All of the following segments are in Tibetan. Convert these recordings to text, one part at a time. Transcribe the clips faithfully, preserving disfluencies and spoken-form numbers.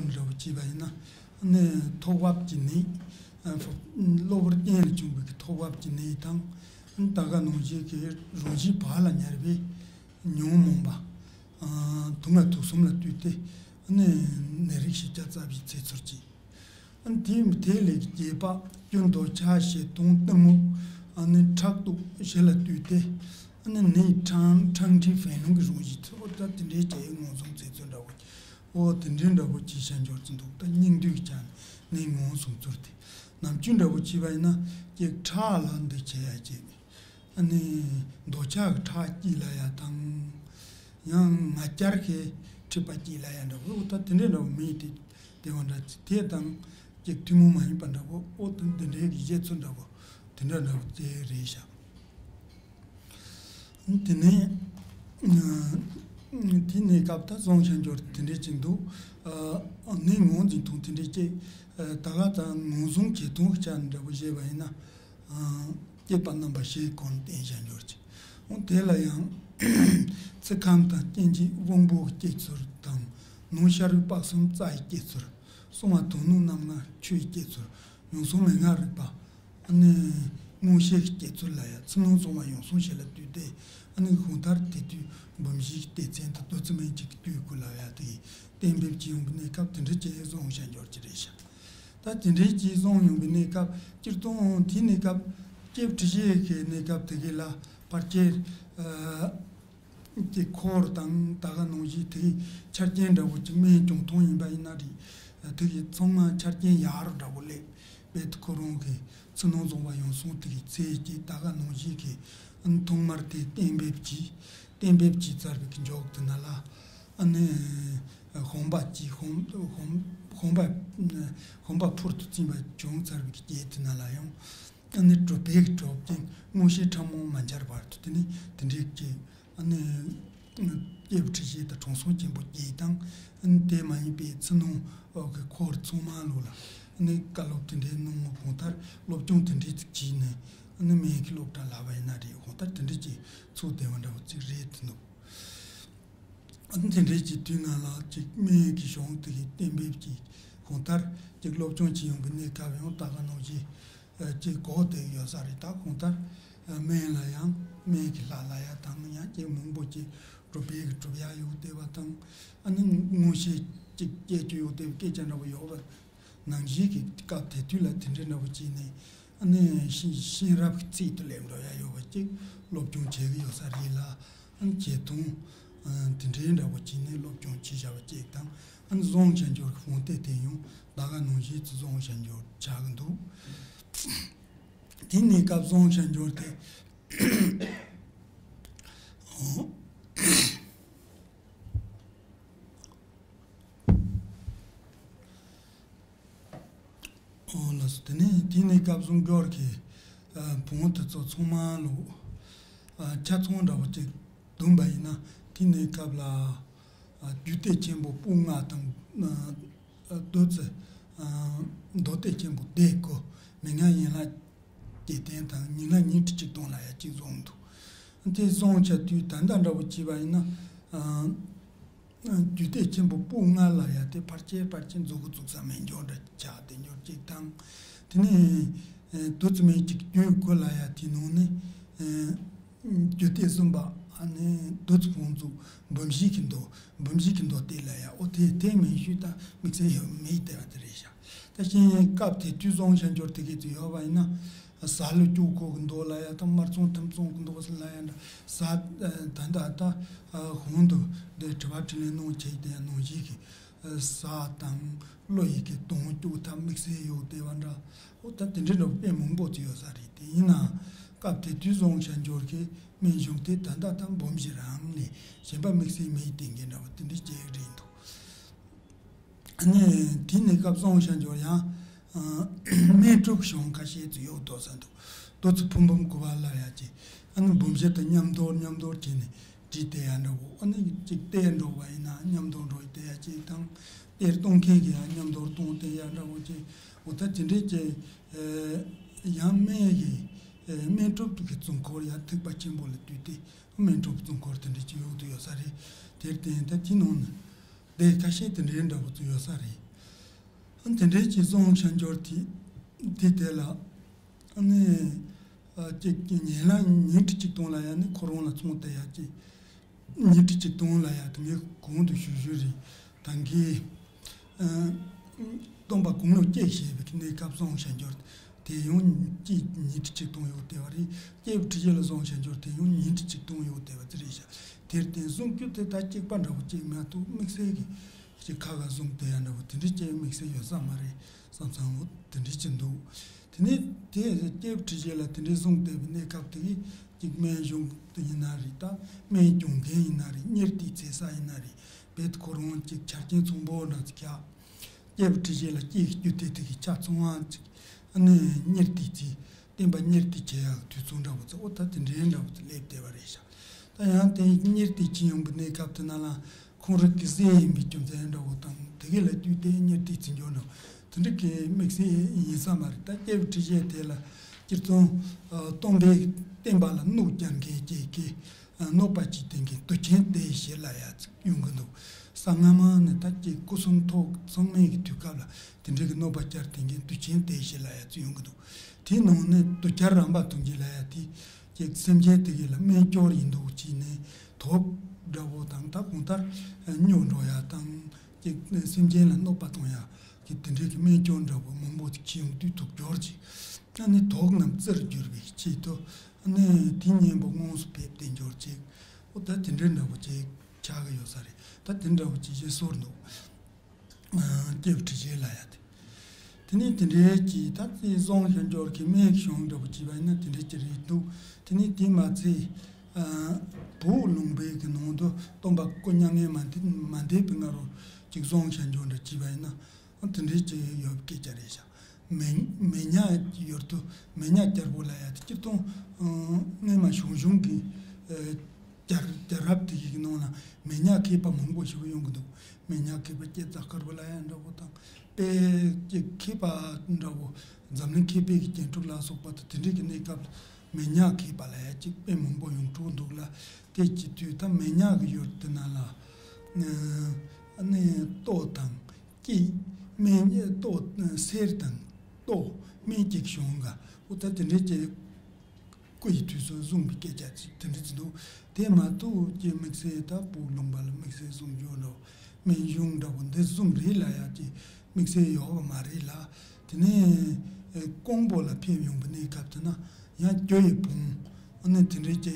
འདྲ་བོ་བྱས་པ་ཡིན་ན་ནི་ཐོག་བབས་ཀྱི་ནད། གློ་བུར་རྐྱེན་ལས་བྱུང་བའི་གི་ཐོག་བབས་ཀྱི་ནད་དང་། ད་ག་ནང་བཞིན་གྱི་རང་བཞིན་བག་ལ་ཉལ་བའི་ཉོན་མོངས་པ། དུག་ལྔ་དུག་གསུམ་ལ་ལྟོས་ཏེ་ནི་ནད་རིགས་བཞི་བརྒྱ་རྩ་བཞི་ཚེ་ཚོད་ཀྱི། དེ་དེ་ལས་རྒྱས་པ་སྐྱོན་འདོད་ཆགས་ཞེ་སྡང་གཏི་མུག་ནི་ཕྲག་དོག་བཞི་ལ་ལྟོས་ཏེ་ནི་ནད་ཕྲང་ཕྲང་ཕྲིན་ཕན་སྣུམ་གྱི་རང་བཞིན་ཚོ་ད་དེ་འདྲའི་བྱས་ངོས་བཟུང་ཚེ་ཚོད་འདྲ་བོ། འོ་དེ་འདྲའི་འདྲ་བོ་ཅིག་བྱ་འབྱོར་ཙམ་འདུག་ད་སྙིང་བསྡུས་ཀྱང་ནི་ངོས་བཟུང་ཚུལ་དེ་ནམ་རྒྱུན་འདྲ་བོ་བྱས་པ་ཡིན་ན་ཀྱེ་ཁྲག་ལ་འདི་བྱེད་ཡ་ཅིག་ཨ་ནི་འདོད་ཆགས་ཀྱི་ཁྲག་སྐྱེད་ལ་ཡ་དང་། ཡང་ང་རྒྱལ་གྱི་མཁྲིས་པ་སྐྱེད་ལ་ཡ་འདྲ་བོ་ད་དེ་འདྲའི་འདྲ་བོ་མི་དེ་དེ་བ་འདྲ་དེ་དང་ཀྱེ་ཐུན་མོང་མ་ཡིན་པ་འདྲ་བོ་འོ་དེ་འདི་འདྲའི་གི་བཞེད་ཚུལ་འདྲ་བོ་དེ་འདྲ་འདྲ་བོ་དེ་རེད་ཤག་དེ་ནས་དེ་ནས་སྐབས་ད་བཟང་བྱ་འབྱོར་དེ་འདྲས་ཅིག་འདུག་ནས་ངོས་འཛིན་ཐོག་དེ་འདྲས་ཀྱི་ད་ག་ད་ངོས་བཟུང་བྱེད་སྟངས་ཀྱི་ཆ་འདྲ་བོ་བཤད་པ་ཡིན་ན། སྐྱེས་པ་རྣམ་པ་བཞིའི་སྐོར་བསྟན་བྱ་འབྱོར་ཅིག་འོ་དེ་ལ་ཡང་ཚིག་ཁམས་དང་སྐྱེ་མཆེད་དབང་པོའི་སྐྱེ་ཚུལ་དང་། ནང་ཤ་རུས་པ་གསུམ་རྩ་ཡི་སྐྱེ་ཚུལ། གསང་བ་དོན་སྣོད་རྣམ་ལྔ་ཆོས་ཡི་སྐྱེ་ཚུལ། ཡང་གསང་མན་ངག་རིག་པ། ཨ་ནི་མངོན་ཤེས་ཀྱི་སྐྱེ་ཚུལ་ལ་ཡང་ཚུལ་སྣང་གསང་བ་ཡང་གསང་བྱེད་ལ་ལྟོས་ཏེ། ཨ་ནི་གང་ལྟར་དེ་དུས་འབུམ་བཞིའི་སྡེ་ཚན་དུ་བདུད་རྩི་སྨན་གྱི་སྤྲུལ་སྐུ་ལ་ཡང་དེ་གཏན་འབེབས་ཀྱི་ཡོང་གི་གནས་སྐབས་དེ་འདྲ་ཅིག་བཟང་བྱ་འབྱོར་གྱི་རེད་ཤག་ད་དེ་འདྲའི་ཅིག་བཟང་ཡོང་གི་གནས་སྐབས་སྤྱིར་བཏང་དེའི་གནས་སྐབས་སྐྱེས་བུ་ཁྲི་བྱེད་ཀྱི་གནས་སྐབས་དེ་གའི་ལ་ཕལ་ཆེར། དེ་འཁོར་དང་ད་ག་ནང་བཞིན་དེའི་ཆ་རྐྱེན་འདྲ་བོ་ཅིག་སྨན་བྱུང་ཐོང་ཡིན་པ་ཡིན་ན་རེད། དེ་གི་ཚང་མ་ཆ་རྐྱེན་ཡག་རུ་འདྲ་བོ་སླེབས་པས་དེ་ཁོ་རང་གི་ཚུལ་སྣང་གསང་བ་ཡང་གསང་དེ་གི་ཚེ་གི་ད་ག་ནང་བཞིན་གི་ཐོག་མར་དེ་གཏན་འབེབས་ཀྱིས་གཏན་འབེབས་ཀྱིས་བཙལ་བའི་གི་འཇོག་དེ་ན་ལ་ཨ་ནི་དཔོན་པ་གཅིག་དཔོན་དཔོན་དཔོན་པ་དཔོན་པ་ཕུལ་དུ་ཕྱིན་པ་བྱུང་ཚར་བའི་གི་རྗེས་དེ་ན་ལ་ཡང་ཨ་ནི་གྲུབ་པའི་གི་གྲོགས་ཅན་མངོན་ཤེས་ཕྲ་མོ་མ་འཆར་བར་དུ་དེ་ནི་དེ་འདྲའི་གི་ཨ་ནི་སྐྱེས་བུ་ཁྲི་བྱེད་དང་དྲང་སྲོང་ཆེན་པོ་བརྒྱད་དང་། ཨ་ནི་དེ་མ་ཡིན་པའི་ཚུལ་སྣང་འོག་གི་འཁོར་ཚང་མ་ལོ་ལ་ཨ་ནི་བཀའ་སློབ་དེ་འདྲའི་གནང་ངོ་གང་ལྟར་སློབ་སྦྱོང་དེ་འདྲའི་ཅིག་བྱས་ནས་ཨ་ནི་སྨན་གྱི་སློབ་གྲྭ་ལ་བ་ཡིན་ན་རེད་གང་ལྟར་དེ་འདྲའི་ཅིག་ཚུགས་བསྡད་པ་འདྲ་བོ་ཅིག་རེད་དེ་འདུག་ཨ་ནི་དེ་འདྲའི་ཅིག་དུས་ནང་ལ་ཅིག་སྨན་གྱི་གཞུང་དེ་གི་གཏན་འབེབས་ཀྱིས་གང་ལྟར་ཅིག་སློབ་སྦྱོང་བྱེད་ཡོང་གི་གནས་སྐབས་ཡང་ད་ག་ནང་བཞིན། ཅེས་གོ་བདེ་ཡོད་ས་རེད། ད་གང་ལྟར་སྨན་ལ་ཡང་སྨན་གྱི་ལྷ་ལ་ཡང་དང་ཡང་ཅེས་མང་པོ་ཅིག་སྒྲུབ་པའི་གི་སྒྲུབ་ཡ་ཡོད་བདེ་བ་དང་ཨ་ནི་མངོན་ཤེས་ཅིག་སྐྱེ་རྒྱུ་ཡོད་བདེ་བའི་སྐད་ཆ་འདྲ་བོ་ཡོད་པ་ནང་བཞིན་གྱི་སྐབས་དེ་དུས་ལ་དེ་འདྲའི་འདྲ་བོ་བྱས་ནས་ཨ་ནི་ཤེས་ཤེས་རབ་ཀྱི་ཚིག་ཏུ་སླེབས་འགྲོ་ཡ་ཡོད་པ་ཅིག་སློབ་སྦྱོང་བྱེད་གི་ཡོད་ས་རེད་ལ། ཨ་ནི་བྱེད་སྟངས་དེ་འདྲའི་འདྲ་བོ་བྱས་ནས་སློབ་སྦྱོང་བྱེད་བྱ་བ་ཅིག་དང་ཨ་ནི་བཟང་བྱ་འགྱུར་གྱི་དཔང་རྟགས་དེ་ཡང་ད་ག་ནང་བཞིན་དུ་བཟང་བྱ་འགྱུར་ཆགས་ཀྱི་འདུག་དེ་གནས་སྐབས་བཟང་བྱ་འགྱུར་དེ། ཨོ་ལགས་སོ། དེ་ནས་དེ་གནས་སྐབས་བཟང་འགྱུར་གྱི་བོང་དེ་ཚོ་ཚང་མ་ལོ་ཆ་ཚང་འདྲ་བོ་ཅིག་བསྡོམས་པ་ཡིན་ན་དེ་གནས་སྐབས་ལ་རྒྱུད་སྡེ་ཆེན་པོ་པོ་ལྔ་དང་། བདུད་རྩི། མདོ་སྡེ་ཆེན་པོ་སྡེ་དགུ། མན་ངག་ཡན་ལག་བརྒྱད་ལྡན་དང་ཉིང་ལག་ཉི་ཁྲི་གཅིག་སྟོང་ལ་ཡ་གཅིག་བཟུང་འདུག་དེ་བཟུང་བྱ་དུས་ད་ལྟ་འདྲ་བོ་བྱས་པ་ཡིན་ན། རྒྱུད་སྡེ་ཆེན་པོ་པོ་ལྔ་ལ་ཡ་དེ་ཕལ་ཆེར་ཕལ་ཆེར་མཛུབ་གུ་བཙུགས་ས་མེད་འགྱུར་འདྲ་ཆགས་བསྡད་འགྱུར་གཅིག་དང་། དེ་ནས་བདུད་རྩི་སྨན་གྱི་རྒྱུད་དགུ་ལ་ཡ་དེ་ནང་ནས། རྒྱུད་སྡེ་གསུམ་པ་ཨ་ནི་བདུད་རྩི་བོང་མཛོད་འབུམ་བཞི་གི་མདོ། འབུམ་བཞི་གི་མདོ་སྡེ་ལ་ཡ་ཨོ་དེ་དེ་མིན་ཤོས་དང་དམིགས་བསལ་ཡོད་མེད་བལྟས་པ་དེ་རེད་ཤག་ད་ཕྱིན་སྐབས་དེ་དུས་བཟང་བྱ་འགྱུར་དེ་གའི་ཚོ་ཡོད་པ་ཡིན་ན་གཟའ་ལུག་སྐྱོ་ཁོག་གི་མདོ་ལ་ཡ་དང་དམར་ཚོང་ཐུམ་ཚོང་གི་མདོ་ལ་ཡ་འདྲ་གཟའ་ད་ད་ད་གོང་དུ་འདི་དྲི་བ་དྲིས་ལན་གནང་བྱས་དེ་ནང་བཞིན་གྱི། ས་དང་བློ་ཡི་གེ་དོན་སྐྱོ་ཐབས་དམིགས་བསལ་ཡོད་བདེ་བ་འདྲ། འོ་ད་དེ་འདྲའི་འདྲ་བོ་དཔེ་མང་པོ་ཅིག་ཡོད་ས་རེད། དེ་ཡིན་ན་སྐབས་དེ་དུས་བཟང་བྱ་འགྱུར་གྱི་སྨན་གཞུང་དེ་ད་ལྟ་དང་འབུམ་བཞི་རང་ལས་གཞན་པ་དམིགས་བསལ་མེད་བསྟན་གྱི་འདྲ་བོ་དེ་འདྲའི་སྐད་རེད་འདུག་ཨ་ནི་དེ་ནས་སྐབས་བཟང་བྱ་འགྱུར་ཡང་སྨན་སྒྲུབ་གཞུང་ཁ་ཤས་ཅིག་ཡོད་དོ་ས་འདུག་བདུད་རྩི་ཕུང་འབུམ་དགུ་པ་ལ་ཡ་ཅིག་ཨ་ནི་འབུམ་བཞི་དང་མཉམ་དོར་མཉམ་དོར་བྱས་ནས། བྲིས་བསྡད་ཡ་འདྲ་བོ་ཨ་ནི་གཅིག་བལྟས་འགྲོ་བ་ཡིན་ན་མཉམ་དུ་འགྲོ་བསྡད་ཡ་གཅིག་དང་། གཏེར་གཏོང་མཁན་གྱི་ཡང་མཉམ་དུ་གཏོང་བསྡད་ཡ་འདྲ་བོ་གཅིག་འོ་ད་དེ་འདྲས་ཀྱི་ཡང་སྨན་གྱི་སྨན་སྒྲུབ་ཀྱི་རྫུན་འཁོར་ཡང་ཐེག་པ་ཆེན་པོ་ལ་བཏུས་ཏེ་སྨན་སྒྲུབ་རྫུན་འཁོར་དེ་འདྲས་ཀྱི་ཡོད་དུ་ཡོད་ས་རེད། དེར་བརྟེན་ད་དེ་ནང་ནས། དེ་ཁ་ཤས་དེ་འདྲའི་འདྲ་པོ་ཚོ་ཡོད་ས་རེད། ཨ་དེ་འདྲའི་ཅིག་བཟང་ཤ་འབྱོར་དེ་དེ་དེ་ལ་ཨ་ནི་ཨ་ཅིག་ཉིན་ལ་ཉིན་ཁྲི་གཅིག་སྟོང་ལ་ཡ་ནི་ཁོ་རང་ལ་ཚོང་དེ་ཡ་ཅིག་ཉིན་ཁྲི་གཅིག་སྟོང་ལ་ཡ་དེ་ངས་གོང་དུ་ཞུ་ཞུ་རེད། ད་གིན་ཨ་སྟོན་པ་དགུང་ལོ་བརྒྱད་བཞེས་པའི་གནས་སྐབས་བཟང་ཤ་འབྱོར་དེ་ཡང་ཅིག་ཉིན་ཁྲི་གཅིག་སྟོང་ཡོད་དེ་བ་རེད། སྐྱེས་བུ་ཁྲི་བཞི་ལ་བཟང་ཤ་འབྱོར་དེ་ཡང་ཉིན་ཁྲི་གཅིག་སྟོང་ཡོད་དེ་བ་ཙི་རེད་ཤག་དེར་བརྟེན་གསུང་རྒྱུ་དེ་ད་གཅིག་པ་འདྲ་བོ་གཅིག་མ་གཏོགས་དམིགས་བསལ་གྱི་ཅིག་ཁ་ཁ་བཟུང་བསྡད་ཡ་འདྲ་བོ་དེ་འདྲའི་ཅིག་དམིགས་བསལ་ཡོད་ས་མ་རེད་བསམ་བསམ་བློ་དེ་འདྲའི་ཅིག་འདུག་དེ་ནས་དེ་སྐྱེས་བུ་ཁྲི་བཞི་ལ་དེ་འདྲའི་བཟུང་བསྡད་པའི་གནས་སྐབས་དེ་གི་ཅིག་སྨན་གཞུང་དེ་ཡིན་ན་རེད། ད་སྨན་སྦྱོང་མཁན་ཡིན་ན་རེད། གཉེར་དེ་བྱེད་ས་ཡིན་ན་རེད། རྦད་དེ་ཁོ་རང་ཅིག་ཆ་རྐྱེན་ཚང་པོ་འདྲ་ཅིག་ཆགས། སྐྱེས་བུ་ཁྲི་བཞི་ལ་སྐྱེས་རྒྱུ་དེ་དེ་གི་ཆ་ཚང་བ་ཅིག་ཨ་ནི་གཉེར་དེ་བྱེད། བསྟན་པ་གཉེར་དེ་བྱེད་ཡག་དུས་ཚོད་འདྲ་བོ་ཚོ་ཨོ་ད་དེ་འདྲའི་འདྲ་བོ་ཚོ་སླེབས་བསྡད་པ་རེད་ཤག་ད་ཡང་དེ་གཉེར་དེ་བྱེད་ཡོང་གི་གནས་སྐབས་དེ་ན་ལ་ཁོང་རང་གི་སྲས་ཡིན་པའི་རྒྱུ་མཚན་འདྲ་བོ་དང་དེ་གི་ལ་དུས་དེ་གཉེར་དེ་བྱེད་འཇོག་འདྲ་བོ་དེ་འདྲ་གི་དམིགས་བསལ་ཡིན་ས་མ་རེད། ད་སྐྱེས་བུ་ཁྲི་བཞི་དེ་ལ་སྤྱིར་བཏང་སྟོན་པའི་བསྟན་པ་ལ་གནོད་སྐྱེལ་མཁན་གྱི་གི་གནོད་པ་ཅིག་བསྟན་མཁན་དུས་ཆེན་དེ་བཞི་ལ་ཡ་ཡོང་གི་འདུག་ས་སྔ་མ་ནས་ད་ཀྱི་སྐུ་གསུང་ཐུགས་གསང་མེད་ཀྱི་དུས་སྐབས་ལ་དེ་འདྲའི་གི་གནོད་པ་བསྐྱལ་དེ་འགན་དུས་ཆེན་དེ་བཞི་ལ་ཡ་ཚུད་ཡོང་གི་འདུག་དེའི་ནང་ནས་དུས་འཁྱར་རམ་པ་དུང་གི་ལ་ཡ་དེ་ཀྱི་སེམས་ཅན་དེ་གི་ལ་སྨན་སྐྱོར་ཡིན་འདུག་ཅིག་ནས་དོགས་འདྲ་བོ་དང་ད་གང་ལྟར་སྨྱོ་འགྲོ་ཡ་དང་ཀྱི་སེམས་ཅན་ལ་གནོད་པ་གཏོང་ཡ་ཀྱི་དེ་འདྲའི་གི་སྨན་སྐྱོར་འདྲ་བོ་མང་པོ་ཅིག་བྱེད་ཡོང་དུས་དུས་འཁྱོར་ཅིག་ཨ་ནི་དོགས་རྣམས་རྩིར་གྱུར་པའི་ཆེད་དུ་ཨ་ནི་དེའི་གཉེན་པོ་དངོས་སུ་ཕེབས་ཏེ་འབྱོར་ཅིག་ཨོ་ད་དེ་འདྲའི་འདྲ་བོ་ཅིག་ཆགས་ཀྱི་ཡོད་ས་རེད། ད་དེ་འདྲ་བོ་ཅིག་བཞེས་སོར་འདུག་སྐྱེས་བུ་ཁྲི་བཞི་ལ་ཡ་དེ། དེ་ནས་དེ་འདྲའི་གྱི་ད་དེ་བཟང་ཤ་འབྱོར་གྱི་སྨན་གཞུང་འདྲ་བོ་བྱས་པ་ཡིན་ན་དེ་འདྲའི་ཅིག་རེད་འདུག་དེ་ནས་དེ་མ་ཚད་བོད་ལུང་པའི་གི་ནང་དུ་སྟོན་པ་སྐུ་མྱ་ངན་མ་འདས་མ་འདས་པའི་སྔ་རོ་ཅིག་བཟང་ཤ་འབྱོར་འདྲ་བྱས་པ་ཡིན་ན་དེ་འདྲའི་ཅིག་ཡོད་སྐད་ཆ་རེད་ཤག་མེ་མེ་ཉག་ཡོད་དུ་མེ་ཉག་རྒྱལ་པོ་ལ་ཡ་དེ་སྤྱིར་བཏང་སྔོན་མ་ཞང་ཞུང་གི་རྒྱལ་རྒྱལ་རབས་དེ་གི་ནང་ལ་མེ་ཉག་མཁས་པ་མང་པོ་ཞིག་ཡོང་གི་འདུག་མེ་ཉག་མཁས་པ་སྐྱེས་རྩ་དཀར་པོ་ལ་ཡ་འདྲ་པོ་དང་དཔེ་ཀྱི་མཁས་པ་འདྲ་པོ་འཛམ་གླིང་མཁས་པའི་གི་རྒྱན་དྲུག་ལ་སོགས་པ་དང་དེ་འདྲའི་གི་གནས་སྐབས་ལ་མེ་ཉག་མཁས་པ་ལ་ཡ་ཅིག་དཔེ་མང་པོ་ཡོང་འགྲོ་འདུག་ལ་དེ་ཅི་དུས་ད་མེ་ཉག་གི་ཡུལ་དེ་ན་ལ་ཨ་ནི་ལྟོ་དང་ཀྱི་སྨན་ལྟོ་གསེར་དང་ལྟོ་སྨན་གཅིག་བྱུང་ག་འོ་ད་དེ་འདྲའི་ཅིག་སྐུ་ཡི་དུས་སུ་བཟུང་བའི་སྐད་ཆ་ཅིག་དེ་འདྲ་ཅིག་འདུག་དེ་མ་གཏོགས་ཀྱི་དམིགས་བསལ་ད་བོད་ལུང་པ་ལ་དམིགས་བསལ་བཟུང་རྒྱུ་འགྲོ་སྨན་གཞུང་འདྲ་བོ་འདི་བཟུང་རེད་ལ་ཡ་ཀྱི་དམིགས་བསལ་ཡོད་པ་མ་རེད་ལ། དེ་ནས་ཀོང་པོ་ལ་ཕེབས་ཡོང་བའི་གནས་སྐབས་དེ་ན་ཡང་གྱོ་ཡི་བོང་ཨ་ནི་དེ་འདྲའི་ཀྱི་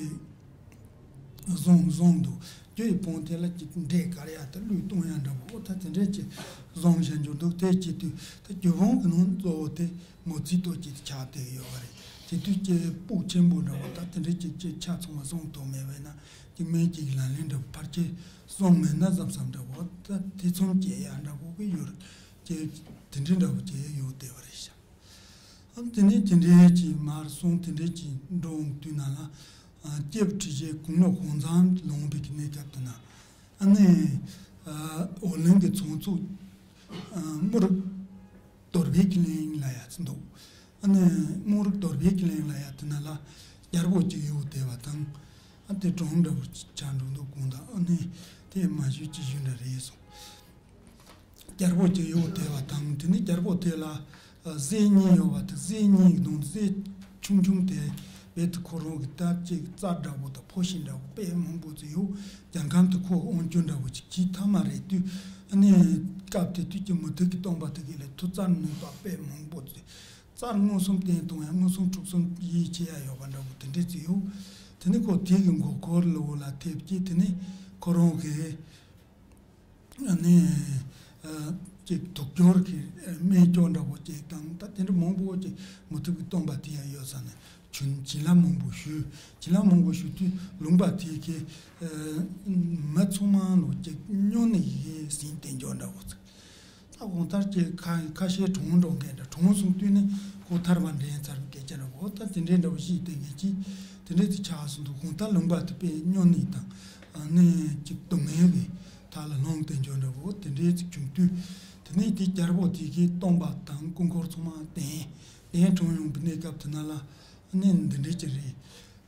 བཟུང་བཟུང་འདུག་གྱོ་ཡི་བོང་དེ་ལ་ཀྱི་འབྲས་དཀར་ཡ་དང་གླུད་གཏོང་ཡ་འདྲ་བོ་ད་དེ་འདྲའི་ཀྱི་བཟུང་བཞིན་འགྱུར་འདུག་དེ་ཀྱི་དུས་ད་གྱོ་བོང་གི་ནང་གཙོ་བོ་དེ་མོ་རྩིས་ལྟོ་ཅིག་ཆགས་བསྡད་ཡོད་པ་རེད། དེ་དུས་ཀྱི་སྤུག་ཆེན་པོ་འདྲ་བོ་ད་དེ་འདྲའི་ཀྱི་ཀྱི་ཆ་ཚང་བ་བཟུང་ཐུབ་མེད་པས་ན་ཀྱི་སྨན་གྱི་ལག་ལེན་འདྲ་བོ་ཕར་ཀྱི་བཟུང་མེད་ན་བསམ་བསམ་འདྲ་བོ་ད་དེ་ཚོམ་སྐྱེ་ཡ་འདྲ་བོ་གི་ཡོད་རེད། ཀྱི་དེ་འདྲའི་འདྲ་བོ་ཀྱི་ཡོད་བསྡད་པ་རེད་ཤག་ཨ་དེ་ནས་དེ་འདྲའི་ཀྱི་མར་སོང་དེ་འདྲའི་ཀྱི་འགྲོ་འོང་དུས་ན་ལ་ཨ་སྐྱེས་བུ་ཁྲི་བཞི་དགུང་ལོ་གང་འཚམ་ལོངས་པའི་གི་གནས་སྐབས་དེ་ན་ཨ་ནི་ཨ་ཨོ་གླིང་གི་ཚོང་ཚོགས་ཨ་དམུ་རུ་གདོལ་པའི་གི་གླིང་ལ་ཡ་ཚུད་འདུག་ཨ་ནི་དམུ་རུ་གདོལ་པའི་གི་གླིང་ལ་ཡ་དེ་ན་ལ་རྒྱལ་པོ་ཅིག་ཡོད་བསྡད་པ་དང་ཨ་དེ་གྲོང་འདྲ་བོ་ཆགས་འགྲོ་འདུག་གོང་དང་ཨ་ནི་དེ་མ་ཞུ་ཅི་ཞུ་འདྲ་རེད་སོང་། རྒྱལ་པོ་ཅིག་ཡོད་བསྡད་པ་དང་དེ་ནས་རྒྱལ་པོ་དེ་ལ་ཨ་སྲས་གཉིས་ཡོད་པ་དེ་སྲས་གཉིས་ཀྱི་ནང་སྲས་ཆུང་ཆུང་དེ་རྦད་དེ་ཁོ་རང་གི་ད་ཅིག་རྩྭ་འདྲ་བོ་དང་ཕོ་ཤིང་འདྲ་བོ་དཔེ་མང་པོ་ཅིག་ཡོད། རྒྱལ་ཁམས་དུ་ཁོ་དབང་སྒྱུར་འདྲ་བོ་ཅིག་བྱས་ཐ་མ་རེད་དུས་ཨ་ནི་སྐབས་དེ་དུས་ཀྱི་མུ་སྟེགས་ཀྱི་སྟོན་པ་དེ་གི་ལས་ཐུགས་རྩལ་ནུས་པ་དཔེ་མང་པོ་ཅིག་རྩལ་མངོན་སུམ་བསྟན་གཏོང་ཡ་མངོན་སུམ་འཁྲུག་གསུམ་ཡིད་ཆེས་ཡ་ཡོད་པ་འདྲ་བོ་དེ་འདྲས་ཅིག་ཡོད། དེ་ནས་ཁོ་དེ་གི་མགོ་སྐོར་ལ་འོ་ལ་ཐེབས་ཀྱིས་དེ་ནས་ཁོ་རང་གི་ཨ་ནི་ཨ་ཅིག་དུག་སྦྱོར་གྱི་སྨན་སྐྱོར་འདྲ་བོ་ཅིག་དང་ད་དེ་འདྲ་མང་པོ་ཅིག་མུ་སྟེགས་ཀྱི་སྟོན་པ་དེ་ཡང་ཡོད་ས་ནས་བྱིན་བྱིན་རླབས་མང་པོ་ཞུས། བྱིན་རླབས་མང་པོ་ཞུ་དུས་ལུང་པ་དེ་གའི་ཨ་མི་ཚང་མ་ལོ་ཅིག་སྨྱོ་ནད་ཀྱིས་ཟིན་ཏེ་འགྱོ་འདྲ་བོ་ཅིག་ད་གང་ལྟར་གྱི་ཁ་ཁ་ཤས་གྲོངས་འགྲོ་མཁན་འདྲ་གྲོངས་སོང་དུས་ནས་ཁོ་ཐར་པ་འདྲེན་ཚར་བའི་སྐད་ཆ་འདྲ་བོ་ད་དེ་འདྲའི་འདྲ་བོ་ཞིག་བསྟན་མཁན་གྱིས་དེ་འདྲའི་དེ་ཆགས་སོང་འདུག་གང་ལྟར་ལུང་པ་དེ་དཔེ་སྨྱོ་ནད་དང་ཨ་ནི་ཅིག་སྡུག་བསྔལ་གྱི་མཐའ་ལ་ལྷུང་སྟེ་འགྱོ་འདྲ་བོ་དེ་འདྲའི་ཅིག་བྱུང་དུས་དེ་ནས་དེ་རྒྱལ་པོ་དེ་གིས་སྟོན་པ་དང་སྐུ་འཁོར་ཚང་མ་བསྟན་བསྟན་གྲོངས་ཡོང་བའི་གནས་སྐབས་དེ་ན་ལ་ཨ་ནི་འདི་འདྲའི་ཅིག་རེད།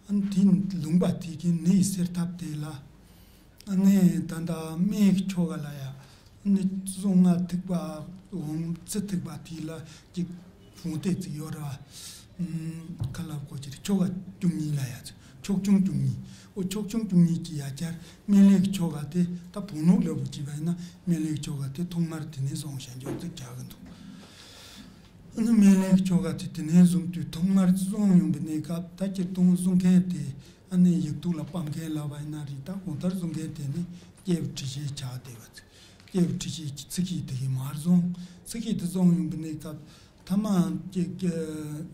ཨ་ནི་དེ་ལུང་པ་དེ་གི་ནད་སེལ་ཐབས་དེ་ལ་ཨ་ནི་ད་ལྟ་སྨན་གྱི་ཆོ་ག་ལ་ཡ་ ནི་གཟུངས་སྔགས་ཐེག་པ་འོང་ཚེ་ཐེག་པ་དེ་ལ་ཅིག་བོང་ཏེ་ཅིག་ཡོད་ར། ཨམ། ཁ་ལབ་གོ་ཅི་རེད། ཆོ་ག་བཅུ་གཉིས་ལ་ཡ་ཚེ་ཆོག་ཆུང་བཅུ་གཉིས། ཨོ་ཆོག་ཆུང་བཅུ་གཉིས་ཀྱི་ཡ་ཆར་སྨན་བླའི་ཆོ་ག་དེ་ད་བོང་ནུ་ལབ་བོ་ཅི་བ་ཡིན་ན་སྨན་བླའི་ཆོ་ག་དེ་ཐོག་མར་དེ་ནས་བཟུང་བྱ་འཇོག་ཚིག་ཆགས་གི་འདུག་ཨ་ནི་སྨན་བླའི་ཆོ་ག་དེ་དེ་ནས་བཟུང་དུས་ཐོག་མར་བཟུང་ཡོང་པའི་གནས་སྐབས་ད་སྤྱིར་བཏང་བཟུང་མཁན་དེ་ཨ་ནི་ཡིག་ཐོག་ལ་ཕབ་མཁན་ལབ་པ་ཡིན་ན་རེད། ད་གང་ལྟར་བཟུང་མཁན་དེ་ནི་སྐྱེས་བུ་ཁྲི་བྱས་ཆགས་བསྡད་པ་ཚེ། སྐྱེས་བུ་ཁྲི་བྱས་ཀྱི་ཚིག་ཤིག་དེ་གི་མར་བཟུང་། ཚིག་ཤིག་དེ་བཟུང་ཡོང་པའི་གནས་སྐབས་ཐ་མ་ཀྱི་ཀྱི་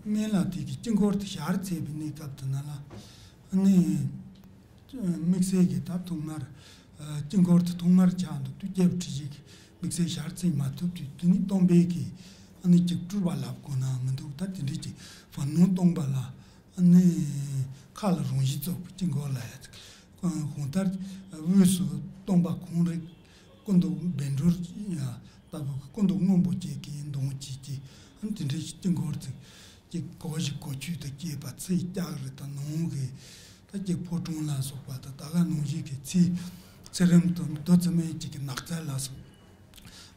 སྨན་བླ་དེ་གི་དཀྱིལ་འཁོར་དེ་ཞལ་ཚེས་པའི་གནས་སྐབས་དེ་ན་ལ་ཨ་ནི། དམིགས་བསལ་གྱི་ད་ཐོག་མར་དཀྱིལ་འཁོར་དུ་ཐོག་མར་ཆགས་འདུག་དུས་སྐྱེས་བུ་ཁྲི་བྱས་ཀྱི་དམིགས་བསལ་ཞལ་ཚེས་མ་ཐུབ་དུས་དེ་ནི་སྟོན་པའི་གི་ཨ་ནི་ཅིག་སྤྲུལ་པ་ལབ་དགོས་ན་མི་འདུག་ད་དེ་འདྲའི་ཅིག་བར་སྣང་སྟོན་པ་ལ་ཨ་ནི་མཁའ་ལ་རང་བཞིན་རྫོགས་པའི་དཀྱིལ་འཁོར་ལ་ཡ་གང་ལྟར་དབུས་སུ་སྟོན་པ་ཁོང་རང་སྐུ་མདོག་བཻ་ཌཱུརྻ་ཡ་ལྟ་བུ་སྐུ་མདོག་སྔོན་པོ་ཅན་གྱི་གདོང་བྱས་ཀྱི་ཨ་ནི་དེ་འདྲའི་དཀྱིལ་འཁོར་ཅིག་ཅིག་གོ་བཞི་གོ་བཅུ་དང་བཅས་པ་ཚེས་བརྒྱད་རེ་དང་ནང་གི་ད་ཅིག་ཕོ་བྲང་ལ་སོགས་པ་དང་ད་ག་ནང་བཞིན་གྱི་ཚེ་ཚེ་རིང་དང་རྡོ་རྗེ་མའི་ཅིག་གི་ནགས་ཚལ་ལ་སོགས།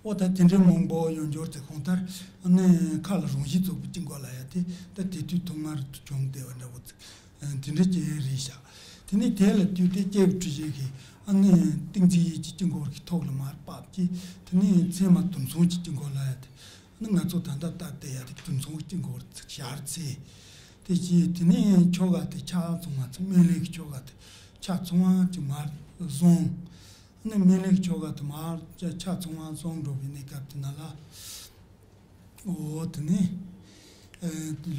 འོ་ད་དེ་འདྲའི་མང་པོ་ཡོད་འབྱོར་ཚེ་གང་ལྟར་ཨ་ནི་མཁའ་ལ་རང་བཞིན་རྫོགས་པའི་དཀྱིལ་འཁོར་ལ་ཡ་དེ་ད་དེ་དུས་ཐོག་མར་དུ་བྱུང་བསྡད་པ་འདྲ་བོ་ཚིག་དེ་འདྲ་ཅིག་རེད་ཤག་དེ་ནས་དེ་ལ་དུས་དེ་སྐྱེས་བུ་ཁྲི་བྱས་ཀྱི་ཨ་ནི་ཏིང་འཛིན་ཡིད་ཀྱི་དཀྱིལ་འཁོར་གྱི་ཐོག་ལ་མར་བབས་ཀྱི་དེ་ནས་མཚན་མ་དུར་མཚོན་གྱི་དཀྱིལ་འཁོར་ལ་ཡ་དེ། ང་ཚོ་ད་ལྟ་ལྟ་བསྡད་ཡ་དེ་དུར་མཚོན་དཀྱིལ་འཁོར་ཞལ་ཚེས། དེ་བཞིན་དེ་ནས་ཆོ་ག་དེ་ཕྱག་བཙོང་བ་ཚོ་སྨན་བླའི་ཆོ་ག་དེ་ཕྱག་བཙོང་བ་ཅིག་མར་བཟུང་། ཨ་ནི་སྨན་བླའི་ཆོ་ག་དེ་མར་ཕྱག་བཙོང་བ་བཟུང་འགྲོ་བའི་གནས་སྐབས་དེ་ན་ལ། འོ་དེ་ནས་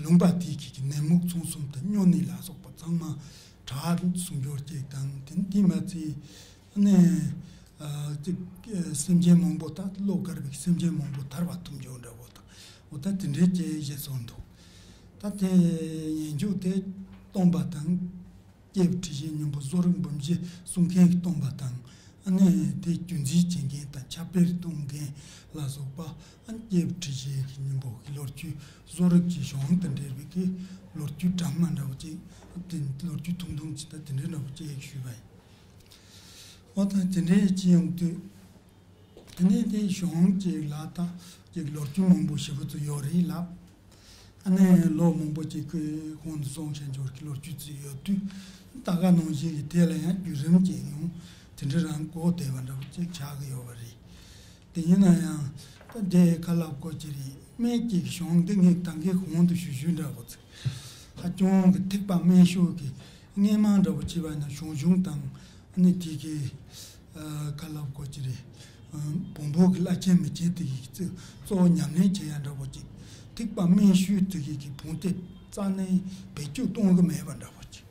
ལུང་པ་དེའི་གི་ནད་མུག་མཚོན་གསུམ་དང་སྨྱོ་ནད་ལ་སོགས་པ་ཚང་མ་དྲག་སོང་འབྱོར་ཅིག་དང་དེ་དེ་མ་ཚད། ནས་ཅིག་སེམས་ཅན་མང་པོ་ད་བློ་དཀར་བའི་སེམས་ཅན་མང་པོ་ཐར་བ་ཐུབ་འཇོག་འདྲ་བོ་དང་འོ་ད་དེ་འདྲའི་སྐྱེ་བཞེས་སོང་འདུག་ད་དེ་ཡན་ཆོད་དེ་སྟོན་པ་དང་སྐྱེས་བུ་ཁྲི་བྱས་སྙིང་པོ་བཟོ་རིག་འབུམ་བཞི་གསུང་མཁན་གྱི་སྟོན་པ་དང་ཨ་ནི་དེ་རྒྱུན་འཛིན་བྱེད་མཁན་དང་ཁྱབ་སྤེལ་གཏོང་མཁན་ལ་སོགས་པ་ཨ་ནི་སྐྱེས་བུ་ཁྲི་བྱས་ཀྱི་སྙིང་པོ་གི་ལོ་རྒྱུས་བཟོ་རིག་གི་གཞུང་དང་འབྲེལ་བའི་གི་ལོ་རྒྱུས་གྲངས་མ་འདྲ་བོ་ཅིག་དེ་ལོ་རྒྱུས་ཐུང་ཐུང་ཅིག་ད་དེ་འདྲའི་འདྲ་བོ་ཅིག་ཞུས་པ་ཡིན། འོ་ད་དེ་འདྲའི་ཅི་ཡོང་དུས། དེ་ནས་དེ་གཞུང་གཅིག་ལ་ད་ཅིག་ལོ་རྒྱུས་མང་པོ་ཞེ་པོ་ཅིག་ཡོད་རེད་ལབ། ཨ་ནི་ལོ་མང་པོ་ཅིག་གི་གོང་དུ་སོང་བྱས་འབྱོར་གྱི་ལོ་རྒྱུས་ཅིག་ཡོད་དུས། ད་ག་ནང་བཞིན་གྱི་དེ་ལ་ཡང་བརྒྱུད་རིམ་ཅིག་ཡང་དེ་འདྲ་རང་གོ་བདེ་བ་འདྲ་བོ་ཅིག་ཆགས་ཀྱི་ཡོད་པ་རེད། དེ་ཡིན་ན་ཡང་ད་དེ་ཁ་ལབ་དགོས་ཀྱི་རེད། སྨན་གྱི་གཞུང་འདི་ངས་ད་གིན་གོང་དུ་ཞུས་ཞུས་འདྲ་བོ་ཅིག་ཧ་ཅང་གི་ཐེག་པ་དམན་ཤོས་ཀྱི་སྔས་མ་འདྲ་བོ་བྱས་པ་ན་ཞང་ཞུང་དང་ཨ་ནི་དེ་གི་ཁ་ལབ་དགོས་ཀྱི་རེད། བོན་པོ་གི་བླ་ཆེན་མི་ཆེན་དེ་གི་གཙོ་བོ་ཉམས་ལེན་བྱེད་ཡ་འདྲ་བོ་ཅིག་ཐེག་པ་དམན་ཤོས་དེ་གི་གི་བོན་སྡེ་རྩ་ནས་བེད་སྤྱོད་གཏོང་གི་མེད་པ་འདྲ་བོ་ཅིག་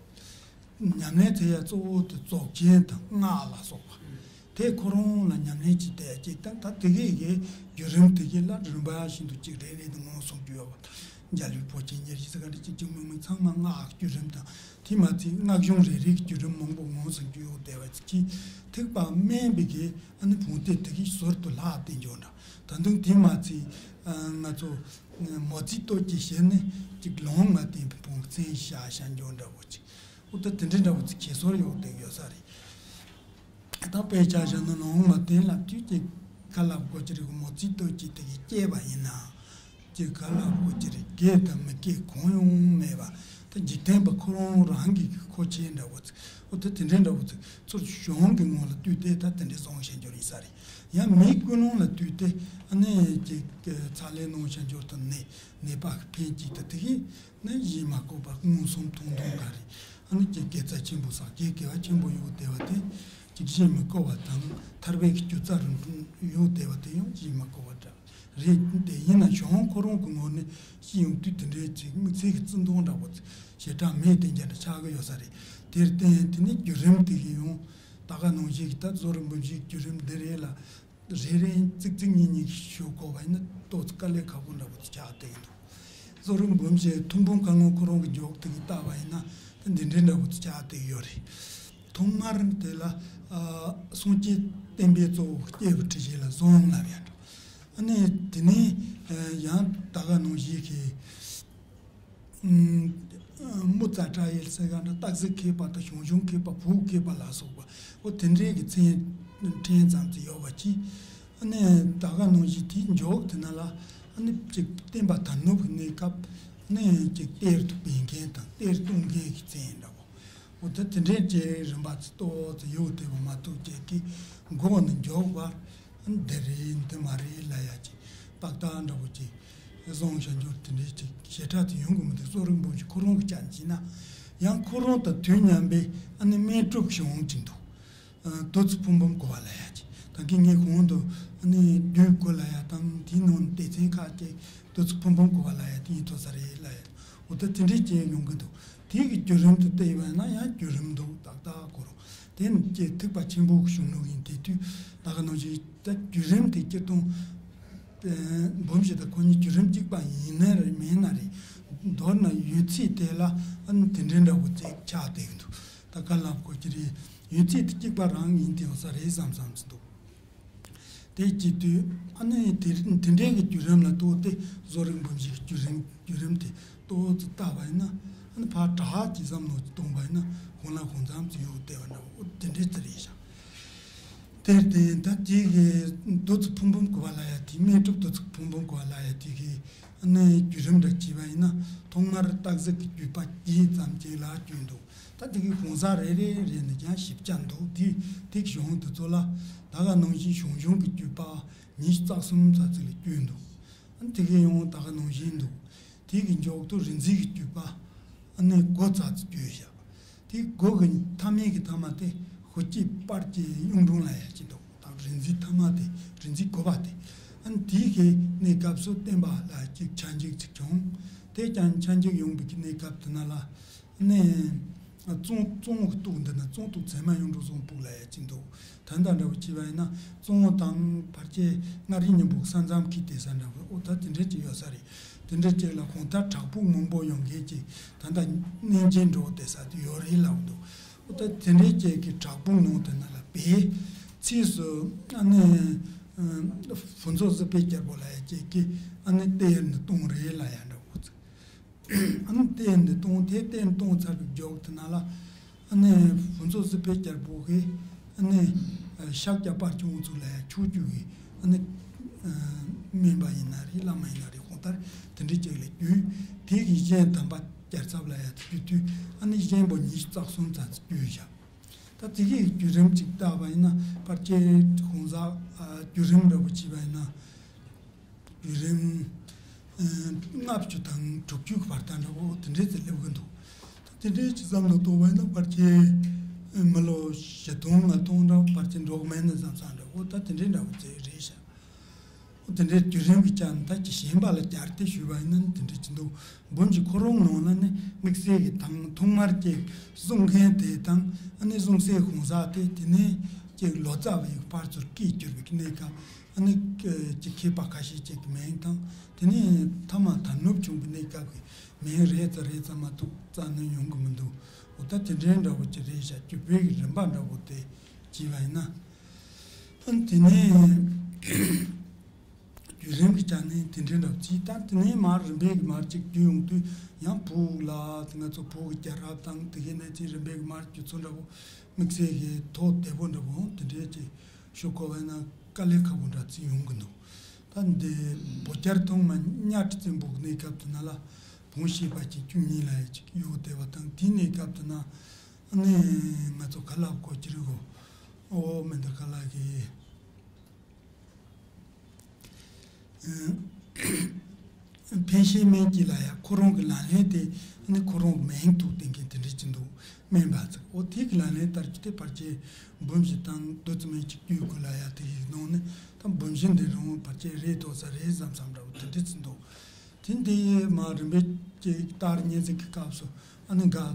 ཉམས་ལེན་བྱེད་ཡ་གཙོ་བོ་དེ་རྫོགས་ཆེན་དང་སྔགས་ལ་སོགས་པ། དེ་ཁོ་རང་ལ་ཉམས་ལེན་བྱེད་བསྡད་ཅིག་དང་ད་དེ་གའི་གི་བརྒྱུད་རིམ་དེ་གའི་ལ་རིམ་པ་བཞིན་དུ་ཅིག་རེ་རེ་དུ་ངོས་བཟུང་རྒྱུ་ཡོད་པ་དང་། འཇའ་ལུས་འཕོ་ཆེན་ཉེར་བཞི་ཟེར་ག་འདྲ་ཅིག་ཅིག་མིང་མིང་ཚང་མ་སྔགས་བརྒྱུད་རིམ་དང་དེ་མ་ཚད་སྔགས་གཞུང་རེ་རེའི་བརྒྱུད་རིམ་མང་པོ་ངོས་བཟུང་རྒྱུ་ཡོད་བསྡད་པ་ཅིག་གིས་ཐེག་པ་དམན་པའི་གི་ཨ་ནི་བོན་སྡེ་དེ་གའི་ཟུར་དུ་ལྷག་བསྡད་འཇོག་འདྲ། ད་དུང་དེ་མ་ཚད་ང་ཚོ་མོ་རྩིས་སྟོད་ཀྱི་ཞལ་ནས་ཅིག་ལུང་མ་བསྟན་པའི་བོན་གྱི་མཚན་བཞག་བཞག་འཇོག་འདྲ་བོ་ཅིག་འོ་ད་དེ་འདྲའི་འདྲ་བོ་ཅིག་ཁྱད་སོར་ཡོད་བསྡད་ཡོད་ས་རེད། ད་དཔེ་ཆ་བཞག་ན་ལུང་མ་བསྟན་ལབ་དུས་ཀྱི་ཁ་ལབ་དགོས་ཀྱི་རེད། མོ་རྩིས་སྟོད་ཀྱི་དེ་གི་སྐྱེས་པ་ཡིན་ན་ཅིག་ཁ་ལབ་དགོས་ཀྱི་རེད། སྐྱེས་དང་མི་སྐྱེས་གང་ཡང་མེད་པ་ད་འཇིག་རྟེན་པ་ཁོ་རང་རང་གི་མཁོ་ཆས་འདྲ་བོ་ཅིག་འོ་ད་དེ་འདྲའི་འདྲ་བོ་ཅིག་ཚུར་གཞུང་གི་ངོ་ལ་བལྟས་ཏེ་ད་དེ་འདྲའི་བཟང་བཤད་རྒྱུ་ཡིན་ས་རེད། ཡང་མི་ཀུན་སློང་ལ་བལྟས་ཏེ་ཨ་ནི་ཅིག་ཚ་ལའི་ནང་བཤད་རྒྱུ་དང་ནད་ནད་པ་གི་ཕན་གྱི་ད་དེ་གི་ནི་གཞི་མ་བཀོད་པ་མངོན་སུམ་མཐོང་མཐོང་ག་རེ། ཨ་ནི་ཀྱི་དགེ་རྩ་ཆེན་པོ་བསགས་ཀྱི་དགེ་བ་ཆེན་པོ་ཡོད་བསྡད་པ་དེ་ཅིག་གཞི་མི་བཀོད་པ་དང་ཐར་པའི་རྒྱུ་རྩ་རུ་ཡོད་བསྡད་པ་དེ་ཡང་གཞི་མི་བཀོད་པ་འདྲ་རེད། དེ་ཡིན་ན་གཞུང་ཁོ་རང་གི་ངོས་ནས་ཤེས་ཡོང་དུས་དེ་འདྲའི་ཅིག་དམིགས་བསལ་གྱི་བརྩི་མཐོང་འདྲ་པོ་ཞེ་དྲག་མེད་དེ་འདྲ་ཆགས་ཀྱི་ཡོད་ས་རེད། དེར་བརྟེན་དེ་ནི་བརྒྱུད་རིམ་དེ་གི་ཡང་ད་ག་ནང་བཞིན་གྱི་ད་བཟོ་རིག་འབུམ་བཞིའི་བརྒྱུད་རིམ་འདི་རེད་ལ། རེ་རེ་ཙིག་ཙིག་གཉིས་གཉིས་ཞུ་དགོས་པ་ཡིན་ན་ཏོག་ཙམ་དཀའ་ལས་ཁག་པོ་འདྲ་པོ་ཅིག་ཆགས་བསྡད་ཀྱི་འདུག་བཟོ་རིག་འབུམ་བཞི་ཐུན་མོང་བཀའ་ལུང་ཁོ་རང་གི་འཇོག་སྟེ་གི་བལྟས་པ་ཡིན་ན་ད་འདི་འདྲའི་འདྲ་པོ་ཅིག་ཆགས་བསྡད་ཀྱི་ཡོད་རེད། ཐོག་མར་དེ་ལ་ཨ་སངས་རྒྱས་བསྟན་པའི་གཙོ་བོ་སྐྱེས་བུ་ཁྲི་བྱས་ལ་བཟང་ལབ་ཡ་འདྲ། ཨ་ནི་དེ་ནས་ཡང་ད་ག་ནང་བཞིན་གྱི། ཨུམ། དམུ་ཙ་ཏྲ་ཡེལ་ཟེར་ག་འདྲ་སྟག་གཟིག་མཁས་པ་དང་ཞང་ཞུང་མཁས་པ་བོད་མཁས་པ་ལ་སོགས་པ་འོ་དེ་འདྲའི་གི་མཚན་ཕྲན་ཙམ་ཅིག་ཡོད་པ་ཅིག་ཨ་ནི་ད་ག་ནང་བཞིན་དེའི་མཇུག་དེ་ན་ལ་ཨ་ནི་ཅིག་བསྟན་པ་དར་ནུབ་ཀྱི་གནས་སྐབས་ཨ་ནི་ཅིག་གཏེར་དུ་སྦས་མཁན་དང་གཏེར་གཏོང་མཁན་གྱི་མཚན་འདྲ་བོ། འོ་ད་དེ་འདྲའི་ཅིག་རིམ་པ་ཚོ་ཏོག་ཙམ་ཡོད་བསྡད་པ་མ་གཏོགས་ཅིག་གི་མགོ་ནས་མཇུག་བར་ཨ་ནི་འདི་རེད་འདི་མ་རེད་ལབ་ཡ་ཅིག་ཏག་ཏག་འདྲ་བོ་ཅིག་བཟང་བྱ་འགྱུར་དེ་འདྲའི་ཅིག་ཞེ་དྲག་དེ་ཡོང་གི་མི་འདུག་གསོ་རིག་འབུམ་གྱི་ཁོ་རང་གི་ཆ་ནས་བྱས་ན་ཡང་ཁོ་རང་དང་དུས་མཉམ་པའི་ཨ་ནི་སྨན་སྒྲུབ་གཞུང་ཅིག་འདུག་ཨ་བདུད་རྩི་ཕུང་འབུམ་གོ་བ་ལ་ཡ་ཅིག་ད་གིན་ངས་གོང་དུ་ཨ་ནི་བརྒྱུད་དགོས་ལ་ཡ་དང་དེའི་ནང་སྡེ་ཚན་ཁག་ཅིག་བདུད་རྩི་ཕུང་འབུམ་གོ་བ་ལ་ཡ་དེ་ཡིན་ཐོག་ས་རེད་ལ་ཡ། འོ་ད་དེ་འདྲའི་ཅིག་ཡོང་གི་འདུག་དེ་གི་བརྒྱུད་རིམ་དུ་བལྟས་པ་ན་ཡང་བརྒྱུད་རིམ་འདུག་ཏག་ཏག་གོ་རུང་དེ་ནི་ཅིག་ཐེག་པ་ཆེན་པོ་གི་གཞུང་ལུགས་ཡིན་དེ་དུས་ད་ག་ནང་བཞིན་ད་བརྒྱུད་རིམ་དེ་སྤྱིར་བཏང་འབུམ་བཞི་དང་ཁོ་གཉིས་བརྒྱུད་རིམ་གཅིག་པ་ཡིན་ན་རེད་མིན་ན་རེད། མདོར་ན་ཡོད་ཚད་དེ་ལ་ཨ་ནི་དེ་འདྲའི་འདྲ་བོ་ཅིག་ཆགས་བསྡད་ཀྱི་འདུག་ད་ག་ལབ་དགོས་ཀྱི་རེད། ཡོད་ཚད་དེ་གཅིག་པ་རང་ཡིན་དེ་ཡོང་ས་རེད་བསམ་བསམ་ཚུལ་འདུག་དེ་བྱེད་དུས་ཨ་ནི་དེ་དེ་འདྲའི་གི་བརྒྱུད་རིམ་ལ་གཏོགས་ཏེ་བཟོ་རིག་འབུམ་བཞི་གི་བརྒྱུད་རིམ་བརྒྱུད་རིམ་དེ་ཏོག་ཙམ་བལྟ་བ་ཡིན་ན་ཨ་ནི་ཕར་དྲག་ཅིག་བསམ་བློ་ཅིག་གཏོང་བ་ཡིན་ན་གང་ལ་གང་འཚམ་ཅིག་ཡོད་བསྡད་པ་འདྲ་བོ་དེ་འདྲའི་ཚུལ་རེད་ཤག་དེར་བརྟེན་ད་དེ་གི་བདུད་རྩི་ཕུང་འབུམ་གོ་བ་ལ་ཡ་དེ་སྨན་སྒྲུབ་བདུད་རྩི་ཕུང་འབུམ་གོ་བ་ལ་ཡ་དེ་གི་ཨ་ནི་བརྒྱུད་རིམ་འདྲ་བྱས་པ་ཡིན་ན་ཐོག་མར་སྟག་གཟིག་གི་བརྒྱུད་པ་བརྒྱད་ཙམ་ཅིག་ལ་བརྒྱུད་འདུག་ད་དེ་གི་གང་ཟག་རེ་རེ་རེ་ནས་ཀྱང་ཞིབ་ཆ་འདུག་དེ་དེ་གི་གཞུང་དེ་ཚོ་ལ་ད་ག་ནང་བཞིན་ཞང་ཞུང་གི་བརྒྱུད་པ་ཉི་ཤུ་རྩ་གསུམ་ཙམ་ཅིག་ལ་བརྒྱུད་འདུག་ཨ་ནི་དེ་གི་ཡང་ད་ག་ནང་བཞིན་འདུག་དེ་གི་མཇུག་ཏུ་རིག་འཛིན་གྱི་བརྒྱུད་པ་ཨ་ནི་དགུ་ཙམ་ཅིག་བརྒྱུད་བཞག་དེ་དགུ་གི་མཐའ་མའི་གི་མཐའ་མ་དེ་ཧུ་ཅི་པར་གྱི་གཡུང་དྲུང་ལ་ཡ་ཅིག་འདུག་ད་རིག་འཛིན་མཐའ་མ་དེ་རིག་འཛིན་དགུ་པ་དེ་ཨ་ནི་དེའི་གི་གནས་སྐབས་སུ་བསྟན་པ་ལ་ཅིག་ཆ་འཇིག་ཅིག་བྱུང་། དེ་ཀྱང་ཆ་འཇིག་ཡོང་བའི་གི་གནས་སྐབས་དེ་ན་ལ་ནས་ཙོང་ཙོང་གི་སྟོད་འདི་ན་ཙོང་སྟོད་ཚད་མ་གཡུང་དྲུང་བཟང་པོ་ལ་ཡ་ཅིག་འདུག་ད་ལྟ་འདྲ་བོ་བྱས་པ་ཡིན་ན་ཙོང་དང་བར་ཆད་མངའ་རིས་མཉམ་པོ་ས་མཚམས་ཁུལ་དེ་ས་འདྲ་བོ་འོ་ད་དེ་འདྲ་ཅིག་ཡོད་ས་རེད། དེ་འདྲ་ཅིག་ལ་གང་ལྟར་བྲག་ཕུག་མང་པོ་ཡོང་མཁན་ཅིག་ད་ལྟ་གནས་མཇལ་འགྲོ་དེ་ས་དེ་ཡོད་རེད་ལབ་འདུག་འོ་ད་དེ་འདྲའི་ཅིག་གི་བྲག་ཕུག་ནང་དེ་ན་ལ་བའི་ཕྱིས་སུ་ཨ་ནི་ཕུན་ཚོགས་གཟི་དཔལ་རྒྱལ་པོ་ལ་ཡ་ཅིག་གི་ཨ་ནི་གཏེར་ནས་བཏོན་རེད་ལ་ཡ་འདྲ་བོ་ཚིག་ཨ་ནི་གཏེར་འདི་བཏོན་དེ་གཏེར་བཏོན་ཚར་བའི་མཇུག་དེ་ན་ལ་ཨ་ནི་ཕུན་ཚོགས་གཟི་དཔལ་རྒྱལ་པོ་གིས་ཨ་ནི་ཤཱཀྱ་དཔལ་སྐྱོང་ཚོ་ལ་ཡ་ཕྱོགས་བཅུ་གི་ཨ་ནི་སྨན་པ་ཡིན་ན་རེད་བླ་མ་ཡིན་ན་རེད་གང་ལྟར་དེ་འདྲའི་ཅིག་ལ་བརྒྱུད། དེ་གི་གཞན་དམ་པ་རྒྱལ་ཚབ་ལ་ཡ་བརྒྱུད་དུས་ཨ་ནི་གཞན་པོ་ཉི་ཤུ་རྩ་གསུམ་ཙམ་བརྒྱུད་བཞག་ད་དེ་གི་བརྒྱུད་རིམ་ཅིག་བལྟས་པ་ཡིན་ན་བར་ཆད་གང་ཟག་བརྒྱུད་རིམ་འདྲ་བོ་བྱས་པ་ཡིན་ན། བརྒྱུད་རིམ། ལྔ་བཅུ་དང་དྲུག་ཅུ་གི་བར་དག་འདྲ་བོ་དེ་འདྲའི་ཚེ་སླེབས་ཀྱི་འདུག་ད་དེ་འདྲའི་ཅིག་བསམ་བློ་གཏོང་བ་ཡིན་ན་ཕལ་ཆེར་མི་ལོ་བཞི་སྟོང་ལྔ་སྟོང་འདྲ་བོ་ཕལ་ཆེར་འགྲོ་གི་མེད་ན་བསམ་བསམ་འདྲ་བོ་ད་དེ་འདྲའི་འདྲ་བོ་ཚེ་རེད་ཤག་འོ་དེ་འདྲའི་བརྒྱུད་རིམ་གྱི་ཆ་ནས་ད་ཅིག་གཞན་པ་ལ་བསྐྱར་ཏེ་ཞུས་པ་ཡིན་ན་དེ་འདྲའི་ཅིག་འདུག་འབུམ་གྱི་ཁོ་རང་ནང་ལ་ནི་དམིགས་བསལ་གྱི་དང་ཐོག་མར་ཅིག་གསུང་མཁན་དེ་དང་ཨ་ནི་གསུང་སའི་གང་ཟག་དེ་དེ་ནས་ཅིག་ལོ་ཙཱ་བའི་ཕར་ཚུར་སྐད་བསྒྱུར་བའི་གནས་སྐབས། ཨ་ནི་ཀྱི་མཁས་པ་ཁ་ཤས་ཅིག་གི་མིང་དང་དེ་ནས་ཐ་མ་དར་ནུབ་བྱུང་བའི་གནས་སྐབས་ཀྱི་མིང་རེ་ཙམ་རེ་ཙམ་མ་གཏོགས་རྩ་ནས་ཡོང་གི་མི་འདུག་འོ་ད་དེ་འདྲའི་འདྲ་བོ་ཅིག་རེད་ཤག་བརྒྱུད་པའི་གི་རིམ་པ་འདྲ་བོ་དེ་བྱས་པ་ཡིན་ན། ཨ་ནི་དེ་ནས་བརྒྱུད་རིམ་གྱི་ཆ་ནས་དེ་འདྲའི་འདྲ་བོ་ཅིག་ད་དེ་ནས་མར་རིམ་པས་གི་མར་ཅིག་བརྒྱུད་ཡོང་དུས་ཡང་བོད་ལ་ང་ཚོ་བོད་ཀྱི་རྒྱལ་རབས་དང་དེ་གའི་གནས་ཚུལ་རིམ་པས་གི་མར་བརྒྱུད་ཚུལ་འདྲ་བོ་དམིགས་བསལ་གྱི་ཐོག་བདེ་པོ་འདྲ་བོ་དེ་འདྲའི་ཅིག་ཞུ་དགོས་པ་ཡིན་ན། དཀའ་ལས་ཁག་པོ་འདྲ་ཅིག་ཡོང་གི་འདུག་ད་འདི་བོད་རྒྱལ་ཐོག་མ་གཉའ་ཁྲི་བཙན་པོ་གི་གནས་སྐབས་དེ་ན་ལ་བོན་བཤད་པ་ཅིག་བཅུ་གཉིས་ལ་ཡ་ཅིག་ཡོད་བསྡད་པ་དང་དེའི་གནས་སྐབས་དེ་ན་ཨ་ནི་ང་ཚོ་ག་ལབ་དགོས་ཀྱི་རེད་གོ་ཨོ་མི་འདི་ག་ལ་གི་ཕན་བཤད་སྨན་གྱི་ལ་ཡ་ཁོ་རང་གི་ལག་ལེན་དེ་ཨ་ནི་ཁོ་རང་གི་མིང་དུ་བསྟན་མཁན་དེ་འདྲ་ཅིག་འདུག་སྨན་པ་ཚོ། འོ་དེ་གི་ལག་ལེན་ལྟར་གྱི་དེ་ཕལ་ཆེར་འབུམ་བཞི་དང་བདུད་རྩི་སྨན་གྱི་བརྒྱུད་དགོས་ལ་ཡ་དེ་ཡི་ནང་ནས་ད་འབུམ་བཞི་འདི་རང་ཕལ་ཆེར་རེད་འདུག་ས་རེད་བསམ་བསམ་འདྲ་བོ་དེ་འདྲ་ཅིག་འདུག་དེ་འདི་མ་རིམ་པས་ཀྱི་ལྟར་སྙན་ཚིག་གི་སྐབས་སུ་ཨ་ནི་འགའ་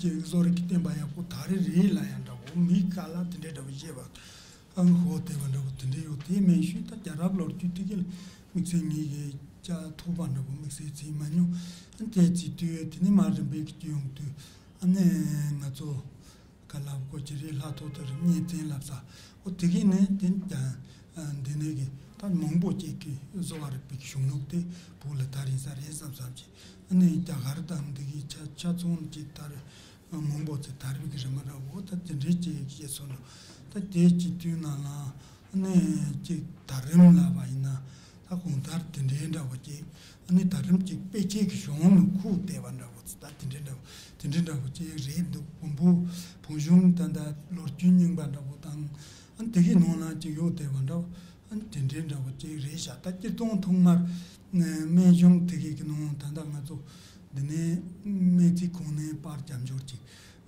ཀྱི་བཟོ་རིག་གི་བསྟན་པ་ཡག་པོ་དར་རེ་རེད་ལ་ཡ་འདྲ་བོ་མི་ག་ལ་དེ་འདྲའི་འདྲ་བོ་བཤད་པ། ཨང་ཧོ་དེ་བ་འདྲ་བོ་དེ་འདྲ་ཡོད་དེ་མེད་ཤུལ་ད་རྒྱལ་རབས་ལོ་རྒྱུས་དེ་གའི་དམིགས་བསལ་ངེད་ཀྱི་ཅ་ཐུབ་པ་འདྲ་བོ་དམིགས་བསལ་བྱེད་མ་མྱོང་། ཨ་དེ་བྱེད་དུས་དེ་ནས་མ་རིམ་པས་ཀྱི་ཡོང་དུས་ཨ་ནི་ང་ཚོ་ག་ལབ་དགོས་ཀྱི་རེད་ལྷ་ཐོག་ཏུ་རིག་གནས་བཙན་ལབ་ས་འོ་དེ་གའི་ནས་དེ་ཀྱང་འདི་ནས་གི་ད་མང་པོ་ཅིག་གི་བཟོ་བ་རིག་པའི་གཞུང་ལུགས་དེ་བོད་ལ་དར་ཡིན་ས་རེད་བསམ་བསམ་གྱི་ཨ་ནི་རྒྱ་གར་དང་འདི་གའི་ཆ་ཆ་ཚང་ཅིག་དར། མང་པོ་ཚོས་དར་བའི་གི་རི་མོ་འདྲ་བོ་ད་དེ་འདྲའི་ཅིག་བཤད་སོང་འདུག་ད་དེ་ཅིག་དུས་ནང་ལ་ ནས་ཅིག་དར་རིམ་ལབ་པ་ཡིན་ན་ད་གང་ལྟར་དེ་འདྲའི་འདྲ་བོ་ཅིག་ཨ་ནི་དར་རིམ་ཅིག་དཔེ་ཆའི་གི་གཞུང་ནང་ཁུག་བསྡད་པ་འདྲ་བོ་ད་དེ་འདྲའི་འདྲ་བོ་དེ་འདྲའི་འདྲ་བོ་ཅིག་རེད་འདུག་བོན་པོ་བོན་གཞུང་ད་ལྟ་ལོ་རྒྱུས་རྙིང་པ་འདྲ་བོ་དང་ཨ་ནི་དེ་གི་ནང་ལ་ཅིག་ཡོད་བསྡད་པ་འདྲ་བོ། ཨ་ནི་དེ་འདྲའི་འདྲ་བོ་ཅིག་རེད་ཤག་ད་སྤྱིར་བཏང་ཐོག་མར་སྨན་གཞུང་དེ་གའི་གི་ནང་ད་ལྟ་ང་ཚོ་འདི་ནས་སྨན་རྩིས་ཁང་ནས་པར་རྒྱབ་འཇོག་ཅིག་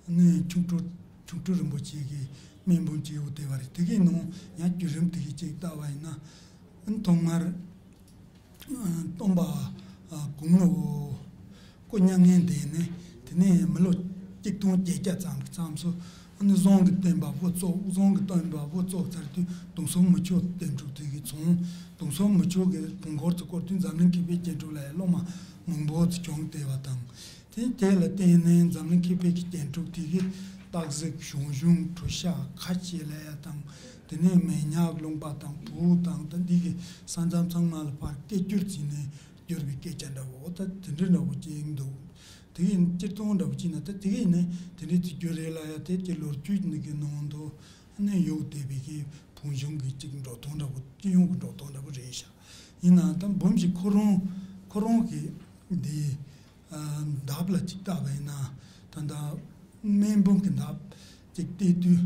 ཨ་ནི་ཁྱུང་ཀྲུའུ་ཁྱུང་ཀྲུའུ་རིན་པོ་ཆེ་གི་སྨན་འབུམ་ཅིག་ཡོད་བསྡད་པ་རེད། དེ་གའི་ནང་ཡང་བརྒྱུད་རིམ་དེ་གའི་ཅིག་ལྟ་བ་ཡིན་ན་ཨ་ནི་ཐོག་མར་སྟོན་པ་གོང་ལོ་སྐུ་མྱ་ངན་འདས་ནས་དེ་ནས་མི་ལོ་གཅིག་སྟོང་བརྒྱད་བརྒྱ་ཙམ་གྱི་མཚམས་སུ་ཨ་ནི་ཟངས་ཀྱི་སྟོན་པ་བུ་བཙོ་ཟངས་ཀྱི་སྟོན་པ་བུ་བཙོ་ཚར་དུས་དུང་སོ་མུ་ཆོ་སྟོན་གྲུབ་དེ་གི་ཚོང་དུང་སོ་མུ་ཆོ་གི་བོན་སྒོར་དུ་བསྐོར་དུས་འཛམ་གླིང་མཁས་པའི་སྐྱེས་འགྲོ་ལ་ཡང་སློབ་མ་མང་པོ་ཚོ་བྱུང་བསྡད་པ་དང་། དེ་དེ་ལ་བརྟེན་ནས་འཛམ་གླིང་མཁས་པའི་སྐྱེས་འགྲོ་དེ་གི་སྟག་གཟིག་ཞང་ཞུང་གྲུ་ཤ་ཁ་ཆེ་ལ་ཡ་དང་དེ་ནས་མེ་ཉག་ལུང་པ་དང་བུ་དང་ད་འདི་གི་ས་མཚམས་ཚང་མ་ལ་ཕར་སྐད་སྒྱུར་བྱས་ནས། བསྒྱུར་བའི་སྐད་ཆ་འདྲ་བོ་ད་དེ་འདྲའི་འདྲ་བོ་ཅིག་འདུག་དེ་གའི་སྤྱིར་བཏང་འདྲ་བོ་ཅིག་ན་ད་དེ་གའི་ནི་དེ་འདྲའི་ཅིག་བསྒྱུར་རེད་ལ་ཡ་དེ་ཅིག་ལོ་རྒྱུས་འདི་གའི་ནང་དུ་ནི་ཡོད་བསྡད་པའི་གི་བོན་གཞུང་གི་ཅིག་འགྲོ་སྟངས་འདྲ་བོ་སྤྱི་ཡོངས་ཀྱི་འགྲོ་སྟངས་འདྲ་བོ་རེད་ཤག་ཡིན་ནའང་ད་འབུམ་གྱི་ཁོ་རང་ཁོ་རང་གི་འདི་འདབས་ལ་ཅིག་བལྟས་པ་ཡིན་ན་ད་ལྟ་སྨན་འབུམ་གྱི་འདབས་ཅིག་བལྟས་དུས།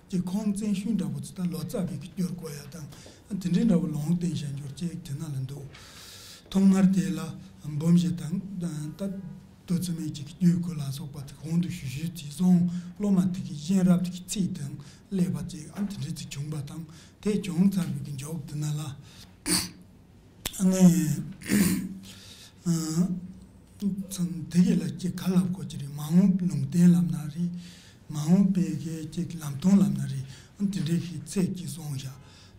ཀྱི་ཁོང་བཙན་ཤུལ་འདྲ་བོ་ཚོ་ད་ལོ་ཙཱ་བའི་གི་སྐྱོར་དགོས་ཡ་དང་དེ་འདྲའི་འདྲ་བོ་ལུང་བསྟན་བྱ་འགྱུར་ཅིག་དེ་ན་ལ་འདུག་ཐོག་མར་དེ་ལ་འབུམ་བཞི་དང་ད་བདུད་རྩི་སྨན་གྱི་རྒྱུད་སྐུ་ལ་སོགས་པ་དེ་གོང་དུ་ཞུ་ཞུས་ཚིག་སོང་སློབ་མ་དེ་གི་གཤེན་རབ་དེ་གི་ཚིག་དང་ཀླད་པ་ཅིག་ཨ་དེ་འདྲའི་ཚིག་བྱུང་བ་དང་དེ་བྱུང་ཚར་བའི་གི་མཇུག་དེ་ན་ལ། ནས། དེ་གས་ལ་ཅིག་ག་ལབ་དགོས་ཀྱི་རེད། མ་འོངས་ལུང་བསྟན་ལབ་ན་རེད། མ་འོངས་པའི་གི་ཅིག་ལམ་སྟོན་ལབ་ན་རེད། དེ་འདྲའི་གི་ཚིག་ཅིག་གསུངས་བཞག་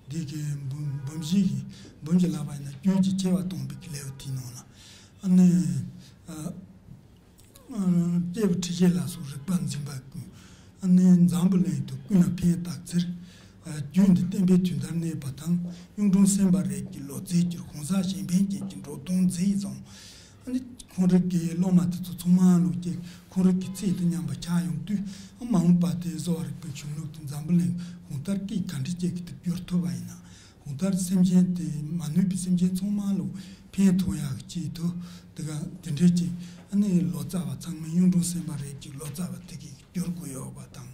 འདི་གི་འབུམ་འབུམ་བཞི་གི་འབུམ་བཞི་ལབ་པ་ཡིན་ན་རྒྱུད་ཀྱི་ཆེ་བ་སྟོན་པའི་གི་ལེའུ་དེའི་ནང་ལ། ནས། སྐྱེས་བུ་ཁྲི་བཞི་ལ་སོགས་རིག་པ་འཛིན་པ་ཀུན། ནས་འཛམ་བུ་གླིང་དུ་ཀུན་ལ་ཕན་བཏགས་ཚེར། རྒྱུད་འདི་བསྟན་པའི་དུས་མཐར་གནས་པ་དང་གཡུང་དྲུང་སེམས་དཔའ་རིགས་ཀྱི་ལོ་ཙཱའི་གྱུར། གོང་ས་གཞན་ཕན་ཅན་གྱི་འགྲོ་དོན་མཛད་བཟང་། ཁོང་རིགས་ཀྱི་སློབ་མ་དེ་ཚོ་ཚང་མ་ལོ་ཀྱི་ཁོང་རིགས་ཀྱི་ཚིག་དང་མཉམ་པ་ཆགས་ཡོང་དུས་མ་འོངས་པ་དེ་གསོ་བ་རིག་པའི་གཞུང་ལུགས་དེ་འཛམ་བུ་གླིང་གོང་ལྟར་སྐད་ག་འདྲ་ཅིག་གི་དེ་བསྒྱུར་ཐུབ་པ་ཡིན་ན། གང་ལྟར་སེམས་ཅན་དེ་མ་ནུས་པའི་སེམས་ཅན་ཚང་མ་ལ་ཕན་ཐོགས་ཡག་གི་ཆེད་དུ་དེ་ག་དེ་འདྲའི་ཅིག་ཨ་ནི་ལོ་ཙཱ་བ་ཚང་མས་གཡུང་དྲུང་སེམས་དཔའ་རིགས་ཀྱི་ལོ་ཙཱ་བ་དེ་གིས་བསྒྱུར་དགོས་ཡོད་པ་དང་།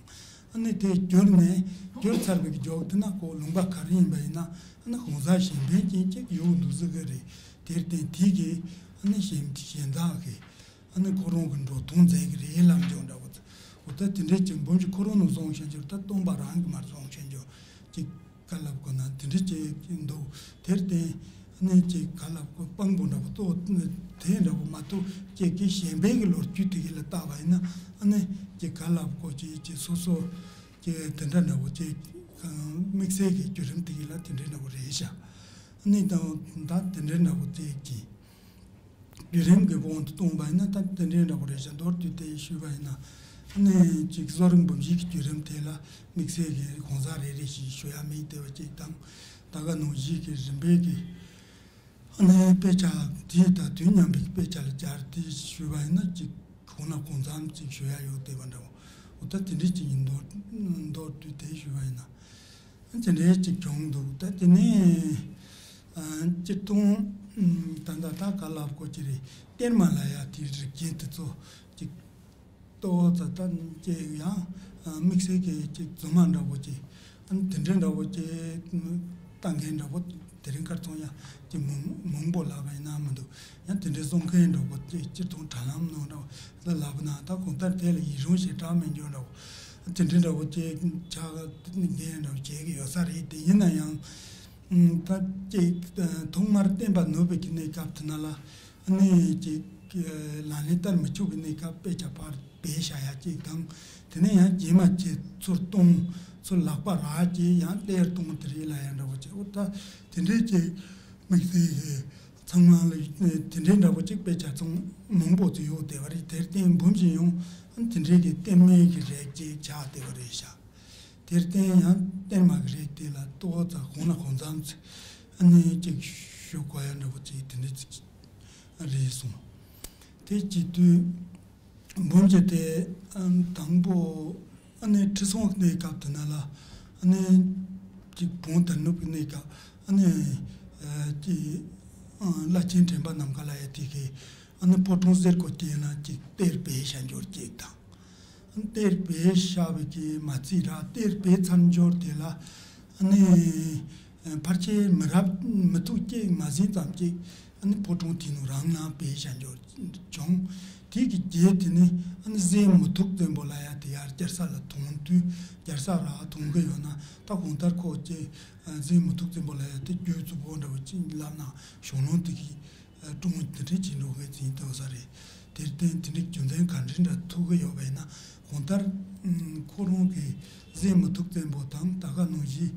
ཨ་ནི་དེ་བསྒྱུར་ནས་བསྒྱུར་ཚར་བའི་མཇུག་དེ་ན་ཁོ་ལུང་པ་ག་རེ་ཡིན་པ་ཡིན་ན་ཨ་ནི་གང་ཟག་གཞན་ཕན་ཅན་ཅིག་ཡོད་འདུག་ཟེར་གི་རེད། དེར་བརྟེན་དེ་གིས་ཨ་ནི་གཞན་གཞན་དག་གིས། ཨ་ནི་ཁོ་རང་གི་འགྲོ་སྟངས་མཛད་ཀྱི་རེད་ལབ་འཇོག་འདྲ་བོ་ཚོ། འོ་ད་དེ་འདྲའི་ཅིག་འབུམ་གྱི་ཁོ་རང་ནང་བཟུང་བྱ་འཇོག་ད་སྟོན་པ་རང་གི་མར་བཟུང་བྱ་འཇོག་ཅིག་ག་ལབ་དགོས་ན་དེ་འདྲ་ཅིག་འདུག་དེར་བརྟེན་ཨ་ནི་ཅིག་ག་ལབ་དགོས་དཔང་པོ་འདྲ་བོ་ཏོ་དེ་འདྲ་བོ་མ་གཏོགས་ཅིག་གི་གཞན་ཕན་གྱི་ལོ་རྒྱུས་དེ་གི་ལ་བལྟ་བ་ཡིན་ན་ཨ་ནི་ཅིག་ག་ལབ་དགོས་ཅིག་ཅིག་སོ་སོ་ཅིག་དེ་འདྲ་འདྲ་བོ་ཅིག་དམིགས་བསལ་གྱི་བརྒྱུད་རིམ་དེ་གི་ལ་དེ་འདྲ་འདྲ་བོ་རེད་ཤག་ཨ་ནི་དང་ད་དེ་འདྲ་འདྲ་བོ་ཅིག་གི་བརྒྱུད་རིམ་གྱི་དབང་དུ་གཏོང་བ་ཡིན་ན་ད་དེ་འདྲའི་འདྲ་བོ་རེད་ཤག་མདོར་བསྡུས་ཏེ་ཞུས་པ་ཡིན་ན་ཨ་ནི་ཅིག་གསོ་རིག་འབུམ་བཞི་གི་བརྒྱུད་རིམ་དེ་ལ་དམིགས་བསལ་གྱི་གང་ཟག་རེ་རེ་ཞིག་ཞུ་ཡ་མེད་དེ་བ་ཅིག་དང་ད་ག་ནང་བཞིན་གྱི་རིམ་པས་ཀྱི་ཨ་ནི་དཔེ་ཆ་དེ་དང་དུས་མཉམ་པའི་དཔེ་ཆ་ལ་སྦྱར་ཏེ་ཞུས་པ་ཡིན་ན་ཅིག་གང་ལ་གང་འཚམ་ཅིག་ཞུ་ཡ་ཡོད་དེ་བ་འདྲ་བོ་འོ་ད་དེ་འདྲའི་ཅིག་ཡིན་མདོར་མདོར་བསྡུས་ཏེ་ཞུས་པ་ཡིན་ན། དེ་འདྲའི་ཅིག་བྱུང་འདུག་ད་དེ་ནས་ཨ་སྤྱིར་བཏང་ད་ལྟ་ད་ག་ལབ་དགོས་ཀྱི་རེད། གཏེར་མ་ལ་ཡ་དེའི་རིགས་རྒྱན་དེ་ཚོ་ཅིག་ཏོག་ཙ་ད་ཅིག་ཡང་དམིགས་བསལ་གྱི་ཅིག་རྫུན་མ་འདྲ་བོ་ཅིག་དེ་འདྲའི་འདྲ་བོ་ཅིག་ལྟ་མཁན་འདྲ་བོ་དེ་རིང་ཁར་ཚོང་ཡ་ཅིག་མང་མང་པོ་ལབ་པ་ཡིན་ན་མི་འདུག་ཡང་དེ་འདྲའི་གསུང་མཁན་འདྲ་བོ་ཅིག་སྤྱིར་བཏང་དྲ་ལམ་ནང་འདྲ་བོ་ལ་ལབ་ན་ད་གང་ལྟར་དེ་ལ་ཡིད་རང་ཞེ་དྲག་མི་འགྱུར་འདྲ་བོ། དེ་འདྲའི་འདྲ་བོ་ཅིག་ཆགས་འགན་འདྲ་བོ་བྱེད་ཀྱི་ཡོད་ས་རེད། དེ་ཡིན་ན་ཡང་ད་ཅིག་ཐོག་མར་བསྟན་པ་ནུབ་པའི་གི་གནས་སྐབས་དེ་ན་ལ་ནི་ཅིག་ལག་ལེན་བསྟར་མི་ཆོག་གི་གནས་སྐབས་དཔེ་ཆ་ཕར་སྦས་བཞག་ཡ་ཅིག་དང་དེ་ནས་ཡང་རྗེས་མ་ཅིག་ཚུར་གཏོང་ཚུར་ལག་པ་རག་ཅིག་ཡང་གཏེར་གཏོང་དེ་རེད་ལ་ཡང་འདྲ་བོ་ཅིག་འོ་ད་དེ་འདྲའི་ཅིག་དམིགས་བསལ་གྱི། ཚང་མ་ལ་དེ་འདྲའི་འདྲ་པོ་གཅིག་དཔེ་ཆ་ཚང་མང་པོ་ཅིག་ཡོད་བསྡད་པ་རེད། དེར་བརྟེན་འབུམ་བཞི་ཡང་དེ་འདྲའི་གི་གཏེར་མའི་གི་རིགས་ཅིག་ཆགས་བསྡད་པ་རེད་ཤག་དེར་བརྟེན་ཡང་གཏེར་མ་གི་རིགས་དེ་ལ་ཏོག་ཙམ་གང་ལ་གང་འཚམ་ཅིག་ཨ་ནི་ཅིག་ཞུ་དགོས་ཡ་འདྲ་པོ་ཅིག་དེ་འདྲ་ཅིག་རེད་གསུངས། དེ་བྱེད་དུས། འབུམ་གྱི་དེ་དང་པོ་ཨ་ནི་ཁྲི་སྲོང་གནས་སྐབས་དེ་ན་ལ་ ཨ་ནི་ཅིག་བོང་དར་ནུབ་ཀྱི་གནས་སྐབས་ཨ་ནི་ཅིག་བླ་ཆེན་དྲན་པ་ནམ་མཁའ་ལ་ཡ་དེ་གི་ཨ་ནི་ཕོ་བྲང་གསེར་སྐོར་བསྐྱལ་ན་ཅིག་གཏེར་སྦས་བཞག་འབྱོར་ཅིག་དང་། གཏེར་སྦས་བཞག་པའི་གི་མ་ཚིག་ར་གཏེར་སྦས་ཚར་འབྱོར་དེ་ལ་ཨ་ནི་ཕལ་ཆེར་མི་རབས་མི་ཐུག་ཅིག་མ་ཟིན་ཙམ་ཅིག་ཨ་ནི་ཕོ་བྲང་དེ་ནང་རང་ནང་སྦས་བཞག་འབྱོར་བྱུང་། དེ་གི་རྗེས་དེ་ནི་ཨ་ནི་གཟན་མུ་ཐུག་བཙན་པོ་ལ་ཡ་དེ་ཡར་རྒྱལ་ས་ལ་ཐོན་དུས་རྒྱལ་ས་ར་ཐོན་གི་ཡོད་ན་ད་གང་ལྟར་ཁོ་ཅིག་གཟན་མུ་ཐུག་བཙན་པོ་ལ་ཡ་དེ་རྒྱུད་རྫུ་བོ་འདྲ་བོ་ཅིག་ལབ་ན་གཞུང་ལུགས་དེ་གི་སྲུང་དེ་འདྲས་བྱེད་འགྲོ་གི་ཟིན་ཐུབ་ས་རེད། དེར་བརྟེན་དེ་འདྲའི་རྒྱུ་མཚན་ག་འདྲ་འདྲ་ཐུག་གི་ཡོད་པ་ཡིན་ན་གང་ལྟར་ཁོ་རང་གི་གཟན་མུ་ཐུག་བཙན་པོ་དང་ད་ག་ནང་བཞིན་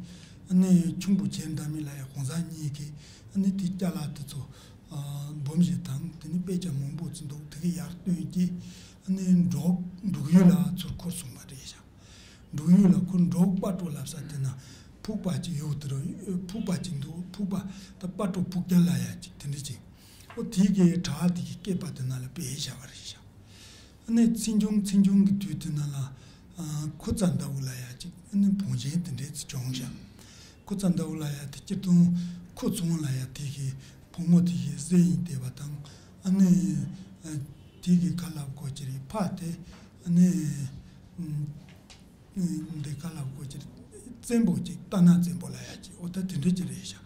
ཨ་ནི་ཁྱུང་པོ་བྱེ་ཟླ་མེ་ལ་ཡ་གང་ཟག་གཉིས་ཀྱིས་ཨ་ནི་དེ་ཅ་ལག་དེ་ཚོ་འབུམ་བཞི་དང་དེ་ནི་དཔེ་ཆ་མང་པོ་ཅིག་འདུག་དེ་གི་ཡར་བཏོན་གྱིས་ཨ་ནི་འབྲོག་འབྲུག་ཡུལ་ལ་ཚུར་འཁོར་སོང་བ་རེད་ཤག་འབྲུག་ཡུལ་ལ་ཁོ་འབྲོག་སྤ་གྲོ་ལབ་ས་དེ་ན་ཕུག་པ་ཅིག་ཡོད་དེ་རུ་ཕུག་པ་ཅིག་འདུག་ཕུག་པ་ད་སྤ་གྲོ་ཕུག་རྒྱལ་ལ་ཡ་ཅིག་དེ་འདྲ་ཅིག་ཨོ་དེ་གི་བྲག་དེ་གི་སྐེད་པ་དེ་ན་ལ་སྦས་བཞག་པ་རེད་ཤག་ཨ་ནི་ཚེས་ཆུང་ཚེས་ཆུང་གི་དུས་དེ་ན་ལ་ཁུ་ཚ་ཟླ་བོ་ལ་ཡ་ཅིག་ཨ་ནི་བོང་ཆེན་དེ་འདྲས་ཅིག་བྱུང་ཤག་ཁུ་ཚ་ཟླ་བོ་ལ་ཡ་དེ་སྤྱིར་བཏང་ཁུ་ཚང་ལ་ཡ་དེ་གི་བུ་མོ་དེ་གི་སྲས་ཡིན་བསྡད་པ་དང་ཨ་ནི་དེ་གི་ག་ལབ་དགོས་ཀྱི་རེད་ཕ་དེ་ཨ་ནི། འདི་ག་ལ་གོ་ཅིར་བཙན་པོ་ཅིག་རྟ་ནག་བཙན་པོ་ལ་ཡ་ཅིག་ཨོ་ད་དེ་འདྲ་ཅིག་རེད་ཤག་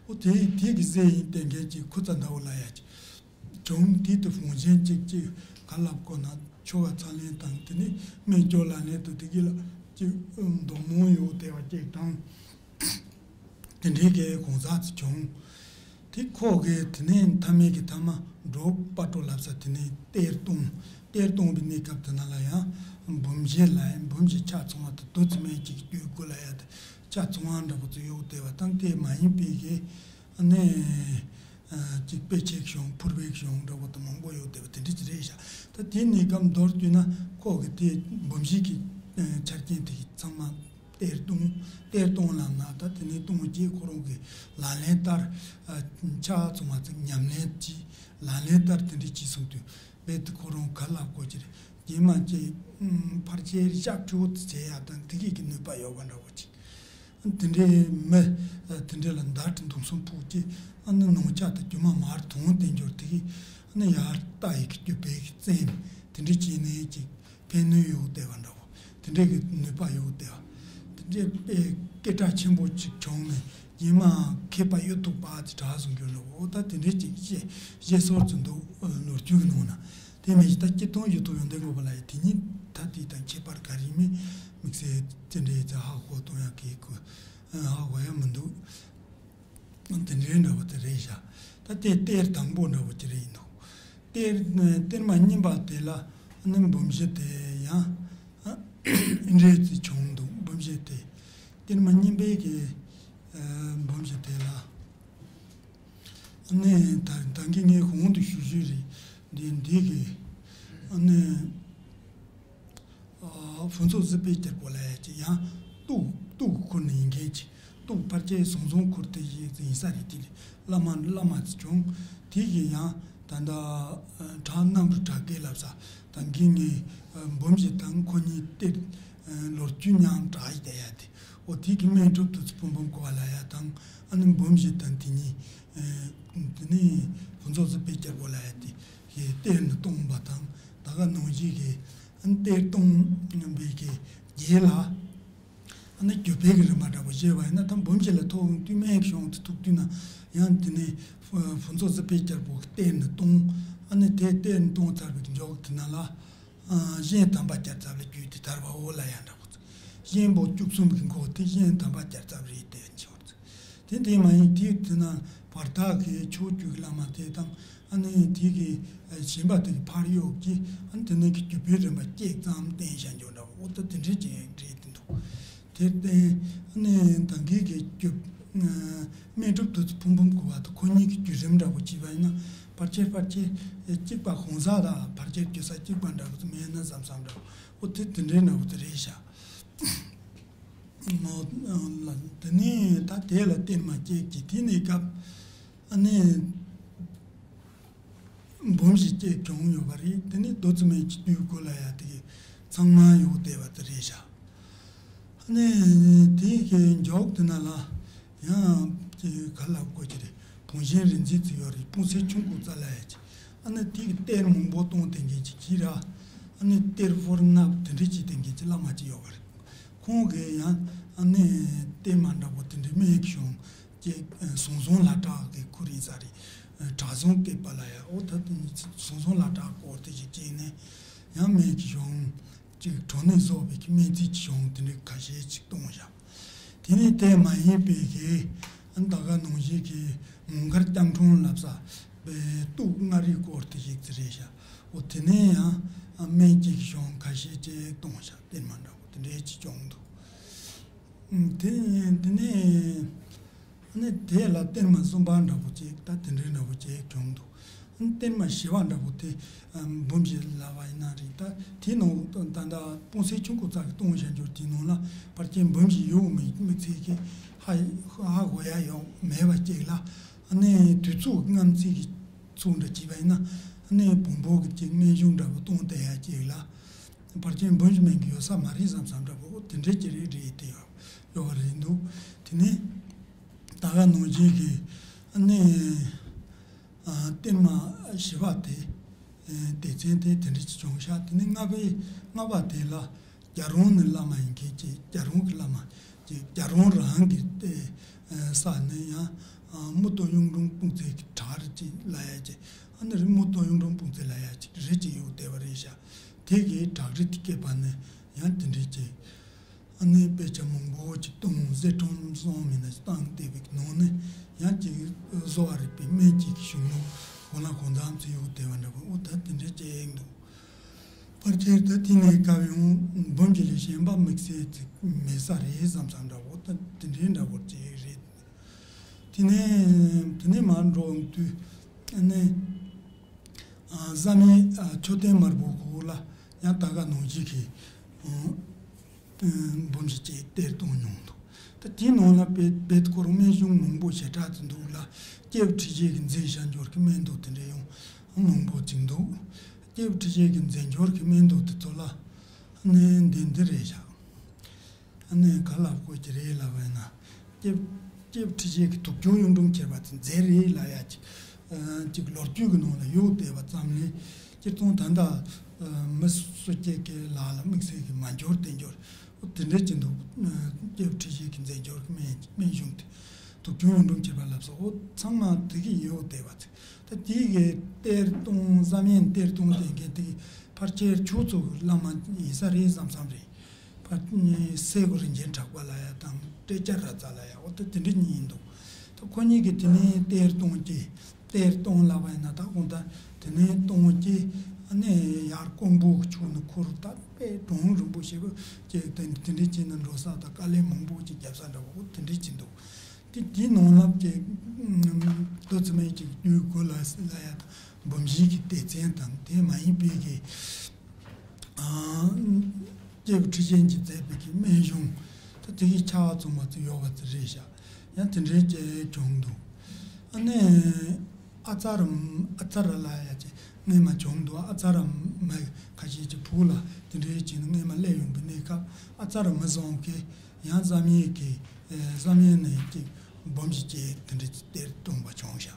ཨོ་དེ་དེ་གི་སྲས་ཡིན་བསྟན་མཁན་ཅིག་ཁུ་ཚ་ཟླ་བོ་ལ་ཡ་ཅིག་བྱུང་དེ་དུ་བོང་ཆེན་ཅིག་ཅིག་ག་ལ་གོ་ན་ཆོ་ག་ཚ་ལེན་དང་དེ་ནི་སྨན་སྐྱོར་ལ་ལེན་དུ་དེ་གི་ལ་ཅིག་མདོག་མང་ཡོད་བསྡད་པ་ཅིག་དང་། དེ་འདྲའི་གི་གང་ཟག་ཅིག་བྱུང་། དེ་ཁོ་གི་དེ་ནས་མཐའ་མའི་གི་མཐའ་མ་འབྲོག་སྤ་གྲོ་ལབ་ས་དེ་ནས་གཏེར་གཏོང་། གཏེར་གཏོང་བའི་གནས་སྐབས་དེ་ན་ལ་ཡང་འབུམ་བཞི་ལ་ཡང་འབུམ་བཞི་ཆ་ཚང་བ་དེ་དུ་ཙི་མའི་ཅིག་སྤྲུལ་སྐུ་ལ་ཡང་དེ་ཆ་ཚང་བ་འདྲ་པོ་ཚོ་ཡོད་བསྡད་པ་དང་དེ་མ་ཡིན་པའི་གི་ཨ་ནི་ཅིག་དཔེ་ཆའི་གཞུང་ཕུར་པའི་གཞུང་འདྲ་པོ་དེ་མང་པོ་ཡོད་བསྡད་པ་དེ་འདྲ་ཅིག་རེད་ཤག་ད་དེ་གནས་སྐབས་མདོར་བསྡུས་ན་ཁོ་གི་དེ་འབུམ་བཞི་གི་ཆ་རྐྱེན་དེ་གི་ཚང་མ། གཏེར་གཏོང་། གཏེར་གཏོང་ལབ་ན་ད་དེ་ནས་གཏོང་རྗེས་ཁོ་རང་གི་ལག་ལེན་བསྟར། ཆ་ཚང་བ་ཚང་ཉམས་ལེན་གྱིས་ལག་ལེན་བསྟར་དེ་འདྲ་བྱས་སོང་དུས་རྦད་དེ་ཁོ་རང་ག་ལ་གོ་ཅིར་རྗེས་མ་ཅིག་ཕར་ཆེར་ཤག་ཕྲུ་གུ་དེ་བྱེད་ཡག་དང་དེ་གི་གི་ནུས་པ་ཡོད་པ་འདྲ་བོ་ཅིག་དེ་འདྲའི་མི་དེ་འདྲ་ལ་མདའ་གྲི་མདུང་གསུམ་ཕོག་ཅིག་ཨ་ནི་ནང་ཆ་དང་རྒྱུ་མ་མར་དོང་དེ་འབྱོར་དེ་གི་ཨ་ནི་ཡར་རྟ་ཡི་གི་རྒྱུ་བས་གི་བཙན་དེ་འདྲ་བྱས་ནས་ཅིག་ཕན་ནུས་ཡོད་བསྡད་པ་འདྲ་བོ། དེ་འདྲའི་གི་ནུས་པ་ཡོད་བསྡད་པ། དེ་འདྲའི་དཔེ་སྐད་གྲགས་ཆེན་པོ་ཅིག་བྱུང་ནས་རྗེས་མ་མཁས་པ་གཡུ་ཐོག་པ་ཅིག་གྲགས་སོང་རྒྱུ་འདྲ་བོ། ད་དེ་འདྲའི་ཅིག་བཤད་བཤད་སྲོལ་ཅིག་འདུག་ལོ་རྒྱུས་ཀྱི་ནང་ན། དེ་མིན་ད་སྤྱིར་བཏང་གཡུ་ཐོག་ཡོན་ཏན་མགོན་པོ་ལགས་ཡི་དེ་ཉིད་ད་དེ་དང་ཁྱད་པར་ག་རེ་མེད། དམིགས་བསལ་དེ་འདྲའི་ཅིག་ཧ་གོ་གཏོང་ཡག་གི་ཧ་གོ་ཡག་མི་འདུག་དེ་འདྲའི་འདྲ་བོ་དེ་རེད་ཤག་ད་དེ་གཏེར་དང་པོ་འདྲ་བོ་ཅིག་རེད་ཡིན་འདུག་གཏེར་གཏེར་མ་རྙིང་པ་དེ་ལ་ཨ་ནི་འབུམ་བཞི་དེ་ཡང་འདྲེས་ཏེ་བྱུང་འདུག་འབུམ་བཞི་དེ་གཏེར་མ་རྙིང་པའི་གི་འབུམ་བཞི་དེ་ལ་ཨ་ནི་ད་ད་གིན་ངས་གོང་དུ་ཞུ་ཞུས་རེད། འདི་འདི་གི་ཨ་ནི། ཕུན་ཚོགས་བཞི་པའི་རྒྱལ་པོ་ལ་ཡ་ཅིག་ཡང་གཏུག་གཏུག་ཁུར་ནས་ཡིན་མཁན་ཅིག་གཏུག་ཕལ་ཆེར་ཟང་ཟིང་ཁུར་དེ་ཡིན་ས་རེད། དེ་ལས་བླ་མ་བླ་མ་ཅིག་བྱུང་། དེ་གི་ཡང་ད་ལྟ་བྲག་གནམ་རི་བྲག་སྐེད་ལབ་ས་ད་གིན་ངས་འབུམ་བཞི་དང་ཁོ་གཉིས་གཏེར་ལོ་རྒྱུས་མཉམ་བྲག་ཡི་བསྡད་ཡ་དེ་འོ་དེ་གི་སྨན་སྒྲུབ་བདུད་རྩི་ཕུང་འབུམ་སྐོར་བ་ལ་ཡ་དང་ཨ་ནི་འབུམ་བཞི་དང་དེ་གཉིས་དེ་ནས་ཕུན་ཚོགས་བཞི་པའི་རྒྱལ་པོ་ལ་ཡ་དེ། གི་གཏེར་ནས་བཏོན་པ་དང་ད་ག་ནང་བཞིན་གི་གཏེར་བཏོན་པའི་གི་རྗེས་ལ་ཨ་ནི་རྒྱུད་པའི་གི་རིམ་པ་འདྲ་པོ་བཤད་པ་ཡིན་ན་ད་འབུམ་བཞི་ལ་ཐོག་དུས་སྨན་གཞུང་དུ་ཐུག་དུས་ན་ཡང་དེ་ནས་ཕུན་ཚོགས་བཞི་པའི་རྒྱལ་པོ་གི་གཏེར་ནས་བཏོན། ཨ་ནི་དེ་གཏེར་ནས་བཏོན་ཚར་བའི་གི་འཇོག་དེ་ན་ལ་གཞན་དམ་པ་བརྒྱ་རྩ་ལ་རྒྱུད་དེ་དར་བའོ་ལ་ཡང་འདྲ་པོ་ཚོ་གཞན་པོ་བཅུ་གསུམ་གི་འགོ་དེ་གཞན་དམ་པ་བརྒྱ་རྩ་རེད་དེ་འཆི་བར་ཚོ། དེ་འདྲ་མ་ཡིན་དེའི་དེ་ན་བར་ཐག་གི་ཕྱོགས་བཅུའི་བླ་མ་དེ་དང་ཨ་ནི་དེ་གི་ཞེན་པ་དེ་གི་ཕར་གཡུག་གི་ཨ་ནི་དེ་ནས་ཀྱི་རྒྱུད་པའི་རིམ་པ་གཅིག་ཙམ་བསྟན་བྱ་འཇོག་འདྲ་བོ་ཨོ་ད་དེ་འདྲའི་ཅིག་རེད་དེ་འདུག་དེར་བརྟེན་ཨ་ནི་ད་གིན་གི་རྒྱུད་སྨན་སྒྲུབ་བདུད་རྩི་ཕུང་འབུམ་སྐོར་བ་དང་ཁོ་གཉིས་ཀྱི་བརྒྱུད་རིམ་འདྲ་བོ་བྱས་པ་ཡིན་ན་ཕལ་ཆེར་ཕལ་ཆེར་གཅིག་པ་གང་ཟག་དང་ཕལ་ཆེར་རྒྱུ་ས་གཅིག་པ་འདྲ་བོ་མེད་ན་བསམ་བསམ་འདྲ་བོ་ཨོ་དེ་དེ་འདྲའི་འདྲ་བོ་དེ་རེད་ཤག་དེ་ནས་ད་དེ་ལ་གཏེར་མ་བཅས་ཀྱི་དེ་ནས་སྐབས་ཨ་ནི་འབུམ་བཞི་བཅས་བྱུང་ཡོད་པ་རེད། དེ་ནས་རྡོ་རྩི་སྨན་གྱི་དུས་སྐོར་ལ་ཡ་དེ་གི་ཚང་མ་ཡོད་བསྡད་པ་དེ་རེད་ཤག་ནས་དེ་གི་མཇུག་དེ་ན་ལ་ཡང་དེ་ག་ལབ་དགོས་ཀྱི་རེད། བུང་བཞིན་རིག་འཛིན་ཅིག་ཡོད་རེད། སྤུན་སྲིང་ཆུང་ཀུ་ཙ་ལ་ཡ་ཅིག་ཨ་ནི་དེ་གི་གཏེར་མང་པོ་གཏོང་བསྡད་མཁན་ཅིག་གིས་ར། ཨ་ནི་གཏེར་ཕོར་ནག་དེ་འདྲ་ཅིག་བསྟན་མཁན་ཅིག་བླ་མ་ཅིག་ཡོད་པ་རེད། ཁོང་གིས་ཡང་ཨ་ནི་གཏེར་མ་འདྲ་པོ་དེ་འདྲ་སྨན་གྱི་གཞུང་ཅིག་ཟང་ཟིང་ལ་གྲགས་ཀྱི་ཁུར་ཡིན་ས་རེད། གྲྭ་ཚང་བསྐལ་པ་ལ་ཡ། འོ་ད་ཟང་ཟིང་ལ་གྲགས་སྐོར་དེ་ཅིག་བྱས་ནས་ཡང་སྨན་གྱི་གཞུང་། ཅིག་གྲོ་ནས་བཟོ་བའི་སྨན་རྩིས་ཀྱི་གཞུང་དེ་འདྲ་ཁ་ཤས་ཅིག་གཏོང་བཞག་དེ་ནས་དེ་མ་ཡིན་པའི་གི་ཨ་ད་ག་ནང་བཞིན་གྱི་མོང་སྒར་སྐྱབས་འཁྲུངས་ལབ་ས་པའི་གཏུག་མངའ་རིས་སྐོར་དེ་ཞིག་ཅིག་རེད་བཞག་འོ་དེ་ནས་ཡང་སྨན་གྱི་གཞུང་ཁ་ཤས་ཅིག་གཏོང་བཞག་གཏེར་མ་འདྲ་པོ་དེ་འདྲ་ཅིག་བྱུང་འདུག་དེ་དེ་ནས། ཨ་ནི་དེ་ལ་གཏེར་མ་གསུམ་པ་འདྲ་པོ་ཅིག་ད་དེ་འདྲའི་འདྲ་པོ་ཅིག་བྱུང་འདུག་ཨ་ནི་གཏེར་མ་བཞི་པ་འདྲ་པོ་དེ་འབུམ་བཞི་ལབ་པ་ཡིན་ན་རེད། ད་དེའི་ནང་ད་ལྟ་སྤུན་སྲིང་ཆུང་ཀུ་ཙ་གི་གཏོང་བཞག་འགྱུར་དེའི་ནང་ལ་ཕལ་ཆེར་འབུམ་བཞི་ཡོད་མི་མི་ཚད་ཀྱི་ཧ་ཧ་གོ་ཡ་ཡོད་མེད་པ་ཅིག་ལ། ཨ་ནི་དུས་ཚོད་སྔ་ཕྱི་གི་ཚུལ་འདྲ་བྱས་པ་ཡིན་ན་ཨ་ནི་བོན་པོ་གི་ཅིག་སྨན་གཞུང་འདྲ་པོ་གཏོང་བསྡད་ཡ་ཅིག་ལ། ཕལ་ཆེར་འབུམ་བཞི་མན་གྱི་ཡོད་ས་མ་རེད་བསམ་བསམ་འདྲ་པོ་དེ་འདྲའི་ཅིག་རེད་རེད་དེ་ཡོད་ཡོད་པ་རེད་འདུག་དེ་ནས་ད་ག་ནང་བཞིན་གྱི་ཨ་ནི་ཨ་གཏེར་མ་བཞི་པ་དེ་ཨ་སྡེ་ཚན་དེ་དེ་འདྲ་ཅིག་བྱུང་ཤག་དེ་ནས་ལྔ་པའི་ལྔ་པ་དེ་ལ་རྒྱལ་རོང་ནས་བླ་མ་ཡིན་མཁན་ཅིག་རྒྱལ་རོང་གི་བླ་མ་ཅིག་རྒྱལ་རོང་རང་གི་ཨ་ས་ནས་ཡང་ཨ་རྨུ་ཏོ་གཡུང་དྲུང་སྤུན་མཆེད་ཀྱི་བྲག་རི་ཅིག་ལབ་ཡ་ཅིག་ཨ་ནི་རི་རྨུ་ཏོ་གཡུང་དྲུང་སྤུན་མཆེད་ལབ་ཡ་ཅིག་རི་ཅིག་ཡོད་བསྡད་པ་རེད་ཤག་དེ་གི་བྲག་རི་དེ་སྐེད་པ་ནས་ཡང་དེ་འདྲའི་ཅིག་ཨ་ནི་དཔེ་ཆ་མང་པོ་ཅིག་བཏང་། གསེར་སྲང་གསུམ་མིན་ན་ཅིག་བཏང་བསྡད་པའི་ནང་ནས་ཡང་ཅིག་བཟོ་བ་རིག་པའི་སྨན་གྱི་གཞུང་ལུགས་གང་ལ་གང་འཚམ་ཅིག་ཡོད་བསྡད་པ་འདྲ་པོ། འོ་ད་དེ་འདྲའི་ཅིག་འདུག་ཕལ་ཆེར་ད་དེ་ནས་སྐབས་ཡང་འབུམ་བཞི་ལས་གཞན་པ་དམིགས་བསལ་ཅིག་མེད་ས་རེད་བསམ་བསམ་འདྲ་པོ། ད་དེ་འདྲའི་འདྲ་པོ་ཅིག་རེད། དེ་ནས་དེ་ནས་མར་འགྲོ་ཡོང་དུས་ཨ་ནི་ཨ་བཟའ་མི་ཨ་མཆོད་རྟེན་དམར་པོ་གོ་ལ་ཡང་ད་ག་ནང་བཞིན་གྱི་ཨ་ཨ་འབུམ་བཞི་ཅིག་གཏེར་གཏོང་མྱོང་འདུག་ད་དེའི་ནང་ལ་རྦད་རྦད་ཁོ་རང་སྨན་གཞུང་མང་པོ་ཞེ་དྲག་ཅིག་འདུག་ལ། སྐྱེས་བུ་ཁྲི་བྱིན་གྱིས་མཛད་བཞག་འགྱུར་གྱི་སྨན་དུག་དེ་འདྲ་ཡང་མང་པོ་ཅིག་འདུག་སྐྱེས་བུ་ཁྲི་བྱིན་གྱིས་མཛད་འགྱུར་གྱི་སྨན་དུག་དེ་ཚོ་ལ་ཨ་ནི་འདི་འདི་རེད་བཞག་ཨ་ནི་ག་ལབ་དགོས་ཀྱི་རེད་ལབ་པ་ཡིན་ན། སྐྱེས་སྐྱེས་བུ་ཁྲི་བྱིན་གྱིས་དུག་ཆུང་གཡུང་དྲུང་ཁྱེར་བ་དེ་མཛད་རེད་ལབ་ཡ་ཅིག་ཨ་ཅིག་ལོ་རྒྱུས་ཀྱི་ནང་ལ་ཡོད་བསྡད་པ་ཙམ་ལས། སྤྱིར་བཏང་ད་ལྟ་ཨ་མི་སུ་སྐྱེ་སྐྱེ་ལ་ལ་དམིགས་བསལ་གྱི་མ་འགྱུར་དེ་འགྱུར། འོ་དེ་འདྲ་ཅིག་འདུག་ཨ་སྐྱེས་བུ་ཁྲི་བྱིན་གྱིས་མཛད་འགྱུར་གྱི་སྨན་སྨན་གཞུང་དེ། དུག་ཆུང་གཡུང་དྲུང་ཁྱེར་བ་ལབ་སོགས་འོ་ཚང་མ་དེ་གི་ཡོད་བསྡད་པ་ཅིག་ད་དེ་གི་གཏེར་གཏོང་བཟའ་མི་གཏེར་གཏོང་བསྡད་མཁན་དེ་གི་ཕལ་ཆེར་ཆོས་ཚོགས་ཀྱི་བླ་མ་ཡིན་ས་རེད་བསམ་བསམ་རེད། ཕ་སྲས་སྐུ་རིན་ཆེན་གྲགས་པ་ལབ་ཡ་དང་སྤྲེལ་སྐྱ་ར་ཙ་ལབ་ཡ་འོ་ད་དེ་འདྲ་གཉིས་ཡིན་འདུག་ད་ཁོ་གཉིས་ཀྱིས་དེ་ནས་གཏེར་གཏོང་གི་གཏེར་གཏོང་ལབ་པ་ཡིན་ན་ད་དགོངས་དག་དེ་ནས་གཏོང་གི་ཨ་ནི་ཡར་ཀོང་པོ་གི་ཕྱོགས་ནས་ཁུར་ད་དཔེ་གྲུང་རིང་པོ་ཞེ་པོ་ཅིག་དེ་འདྲ་དེ་འདྲ་བྱས་ནས་འགྲོ་ས་དང་དཀའ་ལས་མང་པོ་ཅིག་བརྒྱབ་ས་འདྲ་བོ་འོ་དེ་འདྲ་ཅིག་འདུག་དེ་དེའི་ནང་ལ་ཅིག་ཨ་བདུད་རྩི་སྨན་གྱི་བདུད་དགུ་ལ་ལ་ཡ་དང་འབུམ་བཞི་གི་སྡེ་ཚན་དང་དེ་མ་ཡིན་པའི་གི་ཨ་སྐྱེས་བུ་ཁྲི་བྱིན་གྱིས་མཛད་པའི་གི་སྨན་གཞུང་ད་དེ་གི་ཆ་ཚང་མ་ཚོ་ཡོད་པ་ཚོ་རེད་ཤག་ཡང་དེ་འདྲའི་ཅིག་བྱུང་འདུག་ཨ་ནི་ཨ་ཙ་ར་ཨ་ཙ་ར་ལབ་ཡ་ཅིག་སྔས་མ་བྱུང་འདུག་ཨ་ཙ་ར་མ་ཁ་ཤས་ཀྱི་བུ་ལ་དེ་འདྲའི་ཅིག་སྔས་མ་སླེབས་ཡོང་པའི་གནས་སྐབས་ཨ་ཙ་ར་མི་བཟང་གི་ཡང་བསམ་ཡས་ཀྱི་ཨེ་བསམ་ཡས་ནས་ཀྱི་འབུམ་བཞི་བཅས་དེ་འདྲ་གཏེར་གཏོང་བ་བྱུང་ཤག་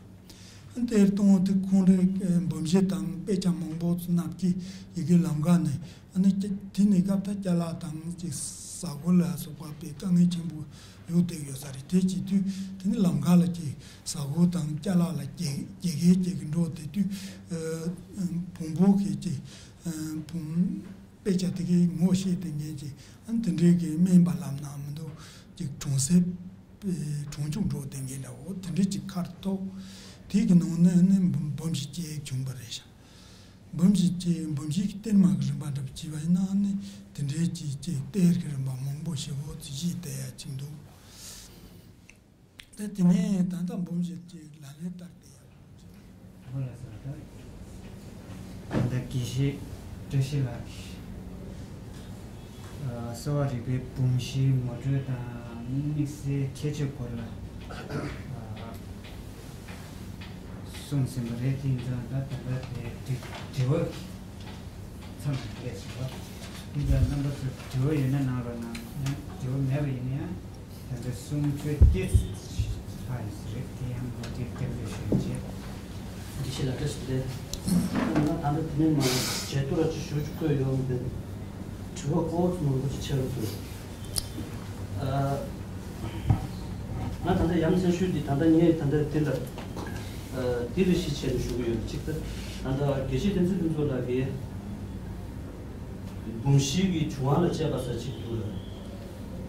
གཏེར་གཏོང་དེ་ཁོང་རའི་ཨེ་འབུམ་བཞི་དང་དཔེ་ཆ་མང་པོ་ཚོ་བསྣབས་ཀྱི་ཡི་གེ་ལམ་ཁ་ནས་ཨ་ནི་ཀྱ་དེ་ནས་སྐབས་ད་ཅ་ལག་དང་ཅིག་ཟ་སྒོ་ལ་སོགས་པ་དཔེ་དཀའ་ངལ་ཆེན་པོ་ཡོད་བསྡད་ཡོད་ས་རེད། དེ་བྱེད་དུས་དེ་ནི་ལམ་ཁ་ལ་ཅིག་ཟ་སྒོ་དང་ཅ་ལག་ལ་དགེ་དགེ་རྒན་ཅིག་གི་འགྲོ་བསྡད་དུས་ཨེ་བོན་པོ་གི་ཅིག་ཨེ་བོན་དཔེ་ཆ་དེ་གའི་ངོ་ཤེས་དེ་ངན་གྱི་ཨ་དེ་འདྲའི་གི་སྨན་པ་ལབ་ན་མི་འདུག་ཅིག་གྲོང་གསེབ་པའི་གྲོང་ཆོག་འགྲོ་དེ་ངན་འདྲ་བོ་དེ་འདྲའི་ཅིག་ཁར་ཐོག་དེ་གི་ནང་ནས་ནི་འབུམ་འབུམ་བཞི་བཅས་བྱུང་བ་རེད་ཤག་འབུམ་བཞི་བཅས་འབུམ་བཞི་གི་གཏེར་མ་གི་རིམ་པ་འདྲ་བོ་བྱས་པ་ཡིན་ན་ནི་དེ་འདྲའི་ཅིག་ཅིག་གཏེར་གི་རིམ་པ་མང་པོ་ཞེ་པོ་ཅིག་བཞེས་བསྡད་ཡ་ཅིག་འདུག་ད་དེ་ནས་ད་ལྟ་འབུམ་བཞི་ཅིག་ལག་ལེན་བསྟར་ཏེ་ཡག་པོ་བྱེད། ཧོ་ལ་ས་ད། ད་ལྟ་དགེ་བཤེས་བཀྲ་ཤིས་ལགས་ཀྱིས་ཨ་གསོ་བ་རིག་པའི་འབུམ་བཞིའི་ངོ་སྤྲོད་དང་དམིགས་བསལ་ཁྱད་ཆོས་སྐོར་ལ་ཨ་གསུངས་ཟིན་པ་རེད། དེ་ཡིན་ཙང་ད་ད་ལྟ་དེ་དྲི་དྲི་བ་མཚམས་སུ་སླེབས་སོང་བ། ཁྱེད་ཅག་རྣམ་པ་ཚོ་དྲི་བ་ཡོད་ན་གནང་རོགས་གནང་། ཡང་དྲི་བ་མེད་པ་ཡིན་ན་ཡང་ད་ལྟ་གསུང་ཆོས་ཏོག་ཙམ་ཕར་ཡིན་ས་རེད། དེ་ཡང་མུ་མཐུད་སྐྱབས་འཇུག་ཞུ་རྒྱུ་བྱེད། དགེ་བཤེས་ལགས་བཀྲ་ཤིས་བདེ་ལེགས། ང་ད་ལྟ་དེ་ནས་མ་བྱས་ཏོ་ར་ཅིག་ཞུ་ཅིག་བཀོད་ཡོང་བའི་དྲི་བ་ཨོ་ཙམ་མང་པོ་ཅིག་ཆགས་འདུག་ཨ། ང་ད་ལྟ་ཡ་མཚན་ཤོས་འདི་ད་ལྟ་ངས་ད་ལྟ་འདི་ལ་ཨ་འདི་རེ་ཞིག་བྱས་ནས་ཞུ་གི་ཡོད། གཅིག་ད་ད་ལྟ་དགེ་བཤེས་བསྟན་འཛིན་ཕུན་ཚོགས་ལགས་ཀྱིས་འབུམ་བཞི་གི་བྱུང་བ་ལ་དཔྱད་པ་ཟེར་གཅིག་འདུག་ལ།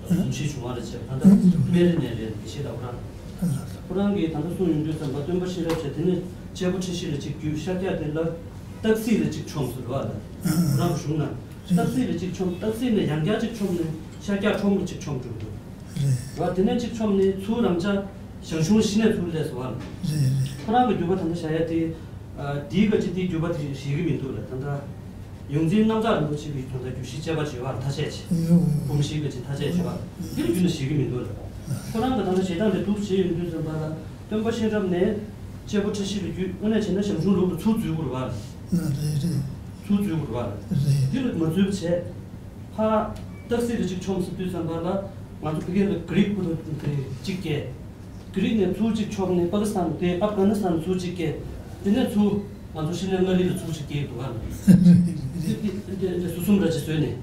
འབུམ་བཞི་བྱུང་བ་ལ་དཔྱད་པ་ད་ལྟ་སྨན་རི་ནས་རེད། དགེ་བཤེས་ལགས་ཁོ་རང་ཁོ་རང་གིས་ད་ལྟ་གསུངས་ཡོང་དུས་ཙམ་པ་སྟོན་པ་གཤེན་རབ་བྱས། དེ་ནས་དཔྱད་པོ་ཁྲི་བཞི་ལ་གཅིག་བརྒྱུད་ཤཱཀྱ་དེ་ལ་སྟག་གཟིག་ལ་གཅིག་མཆོངས་ཟེར་བ་ལ། ཁོ་རང་གི་གཞུང་ན་སྟག་གཟིག་ལ་གཅིག་མཆོངས། སྟག་གཟིག་ནས་ཡང་བསྐྱར་གཅིག་མཆོངས་ནས་ཤཱཀྱ་ཁྲོམ་ལ་གཅིག་མཆོངས་འགྲོ་འདུག་རེད། བ་དེ་ནས་གཅིག་མཆོངས་ནས་ཚུར་རང་ཅག་ཞང་ཞུང་གཞི་ནས་ཚུར་སླེབས་སོང་བ། རེད་རེད། ཁོ་རང་གི་བརྒྱུད་པ་ད་ལྟ་བཞག་ཡ་དེ། ཨ། དེའི་སྐད་ཆ་དེའི་བརྒྱུད་པ་དེ་ཞིག་གི་མི་འདུག་ལ། ད་ལྟ་ཡོངས་འཛིན་རྣམ་དག་རིན་པོ་ཆེ་གིས་ད་ལྟ་བརྒྱུད་བཞི་དཔྱད་པ་བྱས་པ་ཐ་ཆད་བྱས། ཡོ། འབུམ་བཞི་སྐད་ཆ་ཐ་ཆད་བྱས་པ་འདིར་བརྒྱུད་ནས་ཞིག་གི་མི་འདུག་ལ། ཁོ་རང་གི་ད་ལྟ་བྱེད་སྟངས་དེ་འདུག་བྱས་ཡོང་དུས་ཙམ་པ་ལ་སྟོན་པ་གཤེན་རབ་ནས་དཔྱད་པོ་ཁྲི་བཞི་ལ་བརྒྱུད། དངོས་གནས་བྱས་ན་ཞང་ཞུང་ལུགས་ལ་ཚུར་འཛུལ་དགོས་རེད་བ། རེད་རེད། ཚུར་འཛུལ་དགོས་རེད་བ། རེད། འདི་ལ་མ་འཛུལ་བྱས། ཕར་སྟག་གཟིག་ལ་གཅིག་མཆོངས་ཟེར་དུས་ཙམ་པ་ལ་ང་ཚོ་བོད་སྐད་ལ་གྷི་རིག་པོ་ཏོ་དེ་གཅིག་སྐྱེས། གྷི་རིག་ནས་ཚུར་གཅིག་མཆོངས་ནས་པ་ཀི་སི་ཐན་དེ་ཨབ་གྷ་ནི་སི་ཐན་ཚུར་གཅིག་སྐྱེས། དེ་ནས་ཚུར་ང་ཚོ་ཧྲི་ལེན་མངའ་རིས་ལ་ཚུར་གཅིག་སྐྱེས་འདུག་ག་ལ། དེ་དེ་དེ་དེ་ཟུར་གསུམ་ར་ཅིག་བཟོས་ནས།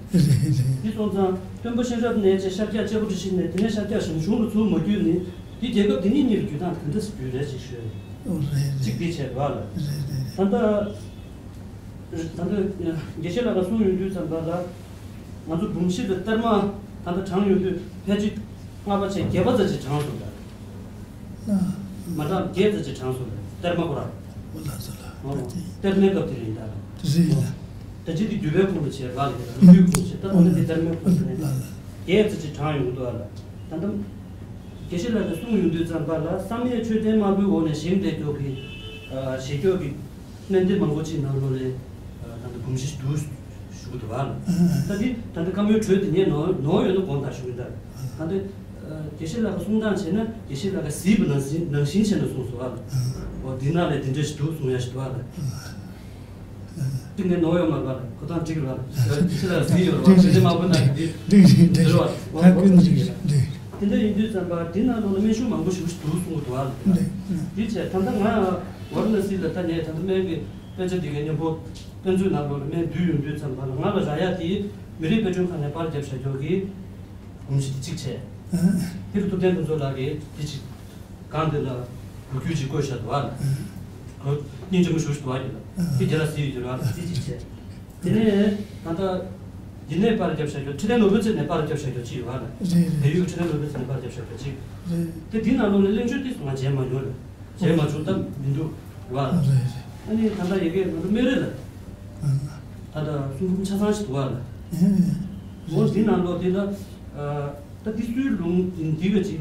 དེ་སོང་ཙང་སྟོན་པ་གཤེན་རབ་ནས་ཅེས་ཤཱཀྱ་དཔྱད་པོ་ཁྲི་བཞི་ནས་དེ་ནས་ཤཱཀྱ་ཞང་ཞུང་ལ་ཚུར་མ་བརྒྱུད་ནས་དེ་རྒྱལ་ཁབ་དེ་གཉིས་གཉིས་ལ་བརྒྱུད་སྟངས་དེ་འདྲ་ཞིག་བརྒྱུད་རེད་ཅིག་ཤོད། ཨོ་རེད་རེད། གཅིག་དེ་བྱས་པ་ལ། རེད་རེད། ད་ལྟ། ད་ལྟ་དགེ་བཤེས་ལགས་ཀྱིས་གསུངས་ཡོང་དུས་ཙམ་པ་ལ་ང་ཚོ་འབུམ་བཞི་དང་སྟར་མ་ད་ལྟ་བགྲངས་ཡོང་དུས་ཕལ་ཆེར་ལྔ་པ་བཅས་བརྒྱད་པ་ཙམ་ཅིག་བགྲངས་སོང་ད། ན། མ་གྲངས་བརྒྱད་ཙམ་ཅིག་བགྲངས་སོང་ད། སྟར་མ་ཁོ་ར། ཨོ་ལགས་སོ་ལགས། ཨོ། སྟར་མའི་སྐབས་དེ་རེད་ད། རེད་ལགས། ད་ཅི་དེ་བརྒྱུད་པའི་ཁོངས་ལ་བྱས་ལ་ལས་ད་ལུས་ཁོངས་བྱས་ད་ད་ལྟ་དེ་སྟར་མའི་ཁོངས་ལ་ལགས་ལགས། བརྒྱད་ཙམ་ཅིག་བགྲངས་ཡོང་གི་འདུག་ཨ་ལ། ད་ལྟ་དགེ་བཤེས་ལགས་ཀྱིས་གསུངས་ཡོང་དུས་ཙམ་པ་ལ་བསམ་ཡས་མཆོད་རྟེན་དམར་པོའི་འོག་ནས་བཞེངས་བསྡད་རྒྱུ་གི་ཨ་བཞེས་རྒྱུ་གི་སྨན་སྡེ་མང་པོ་ཅིག་ནང་ལོགས་ལས་ཨ་ད་ལྟ་འབུམ་བཞི་འདུག་ཞུ་གི་འདུག་ཨ་ལ། ད་འདི་ད་ལྟ་བཀའ་མོལ་གྲོས་དེ་ངས་ནོར་ནོར་ཡོད་ན་དགོངས་དག་ཞུ་གི་འདུག་ད་ལྟ་ཨ་དགེ་བཤེས་ལགས་ཀྱིས་གསུང་སྟངས་བྱས་ན་དགེ་བཤེས་ལགས་ཀྱིས་གཟིགས་པ་ནང་བཞིན་ནང་བཞིན་བྱས་ནས་གསུངས་སོང་ཨ་ལ། འོ་འདི་ནང་ལས་འདི་འདྲ་ཞིག་འདུག་གསུང་ཡ་ཞིག་འདུག་ཨ་ལ། ཏིག་ནས་ནོར་ཡོད་མ་རེད་པ། ཁོ་ཐང་འགྲིག་རེད་པ། ཁྱེད་ལ་ཟིན་ཡོད་རེད་པ། ཁྱེད་ལ་ཟིན་ཡོད་རེད་པ། འགྲིག་རེད། འགྲིག་རེད། ད་ཀུན་འགྲིག་རེད། འདི་འདྲ་ཡིན་དུས་ཙམ་པ་འདི་ནང་ལོགས་ལ་སྨན་གཞུང་མང་པོ་ཞིག་འདུག་གསུང་གི་འདུག་ཨ། འདི་ད་ལྟ་ང་ཝཱ་ར་ཎ་སི་ལ་ད་ངས་ད་ལྟ་སྨན་གྱི་དཔེ་ཆ་འདི་གའི་མཉམ་པོ་དཔེ་མཛོད་ནང་ལོགས་ལ་སྨན་བསྡུས་ཡོང་དུས་ཙམ་པ་ལ་ང་ལ་རག་ཡ་དེ་མི་རིགས་དཔེ་སྐྲུན་ཁང་ནས་པར་བརྒྱབ་བཞག་རྒྱུ་གི་གོམས་གཤིས་དེ་གཅིག་བྱས། དེར་ཐུབ་བསྟན་ཕུན་ཚོགས་ལགས་ཀྱིས་དེ་གཅིག་གང་དེ་ལ་ལོ་རྒྱུས་ཅིག་བཀོད་བཞག་འདུག་ཨ། ཁོ་སྙིང་རྗེ་མོ་ཞེ་པོ་ཞིག་འདུག་ཨ། ཡིན་ལ་དེ་རྒྱ་ལ་ཟེར་ཡོད་འདུག་ཨ། དེ་ཅིག་བྱས། དེ་ནས་ད་ལྟ་འདི་ནས་པར་བརྒྱབ་བཞག་རྒྱུ་འཕྲོད་བསྟེན་ནོར་བུ་རྩེ་ནས་པར་བརྒྱབ་བཞག་རྒྱུ་ཅིག་ཡོད་ཨ། རེད་རེད། བལ་ཡུལ་གྱི་འཕྲོད་བསྟེན་ནོར་བུ་རྩེ་ནས་པར་བརྒྱབ་བཞག་རྒྱུ་ཅིག་རེད། དེ་འདིའི་ནང་ལོགས་ལ་གླེང་བརྗོད་དེ་ང་མཇལ་མ་མྱོང་ལ། མཇལ་མ་བྱུང་སྟབས་མི་འདུག་ཨ། རེད་རེད། ཨ་ནི་ད་ལྟ་ཡ་གིར་ང་ཚོ་སྨན་རི་ལ་ད་ལྟ་གསུང་འབུམ་ཆ་ཚང་ཞིག་འདུག་ཨ་ལ། འོ་འདི་ནང་ལོགས་འདི་ལ་ད་འདི་སུའི་ལུང་འདི་ག་ཅིག་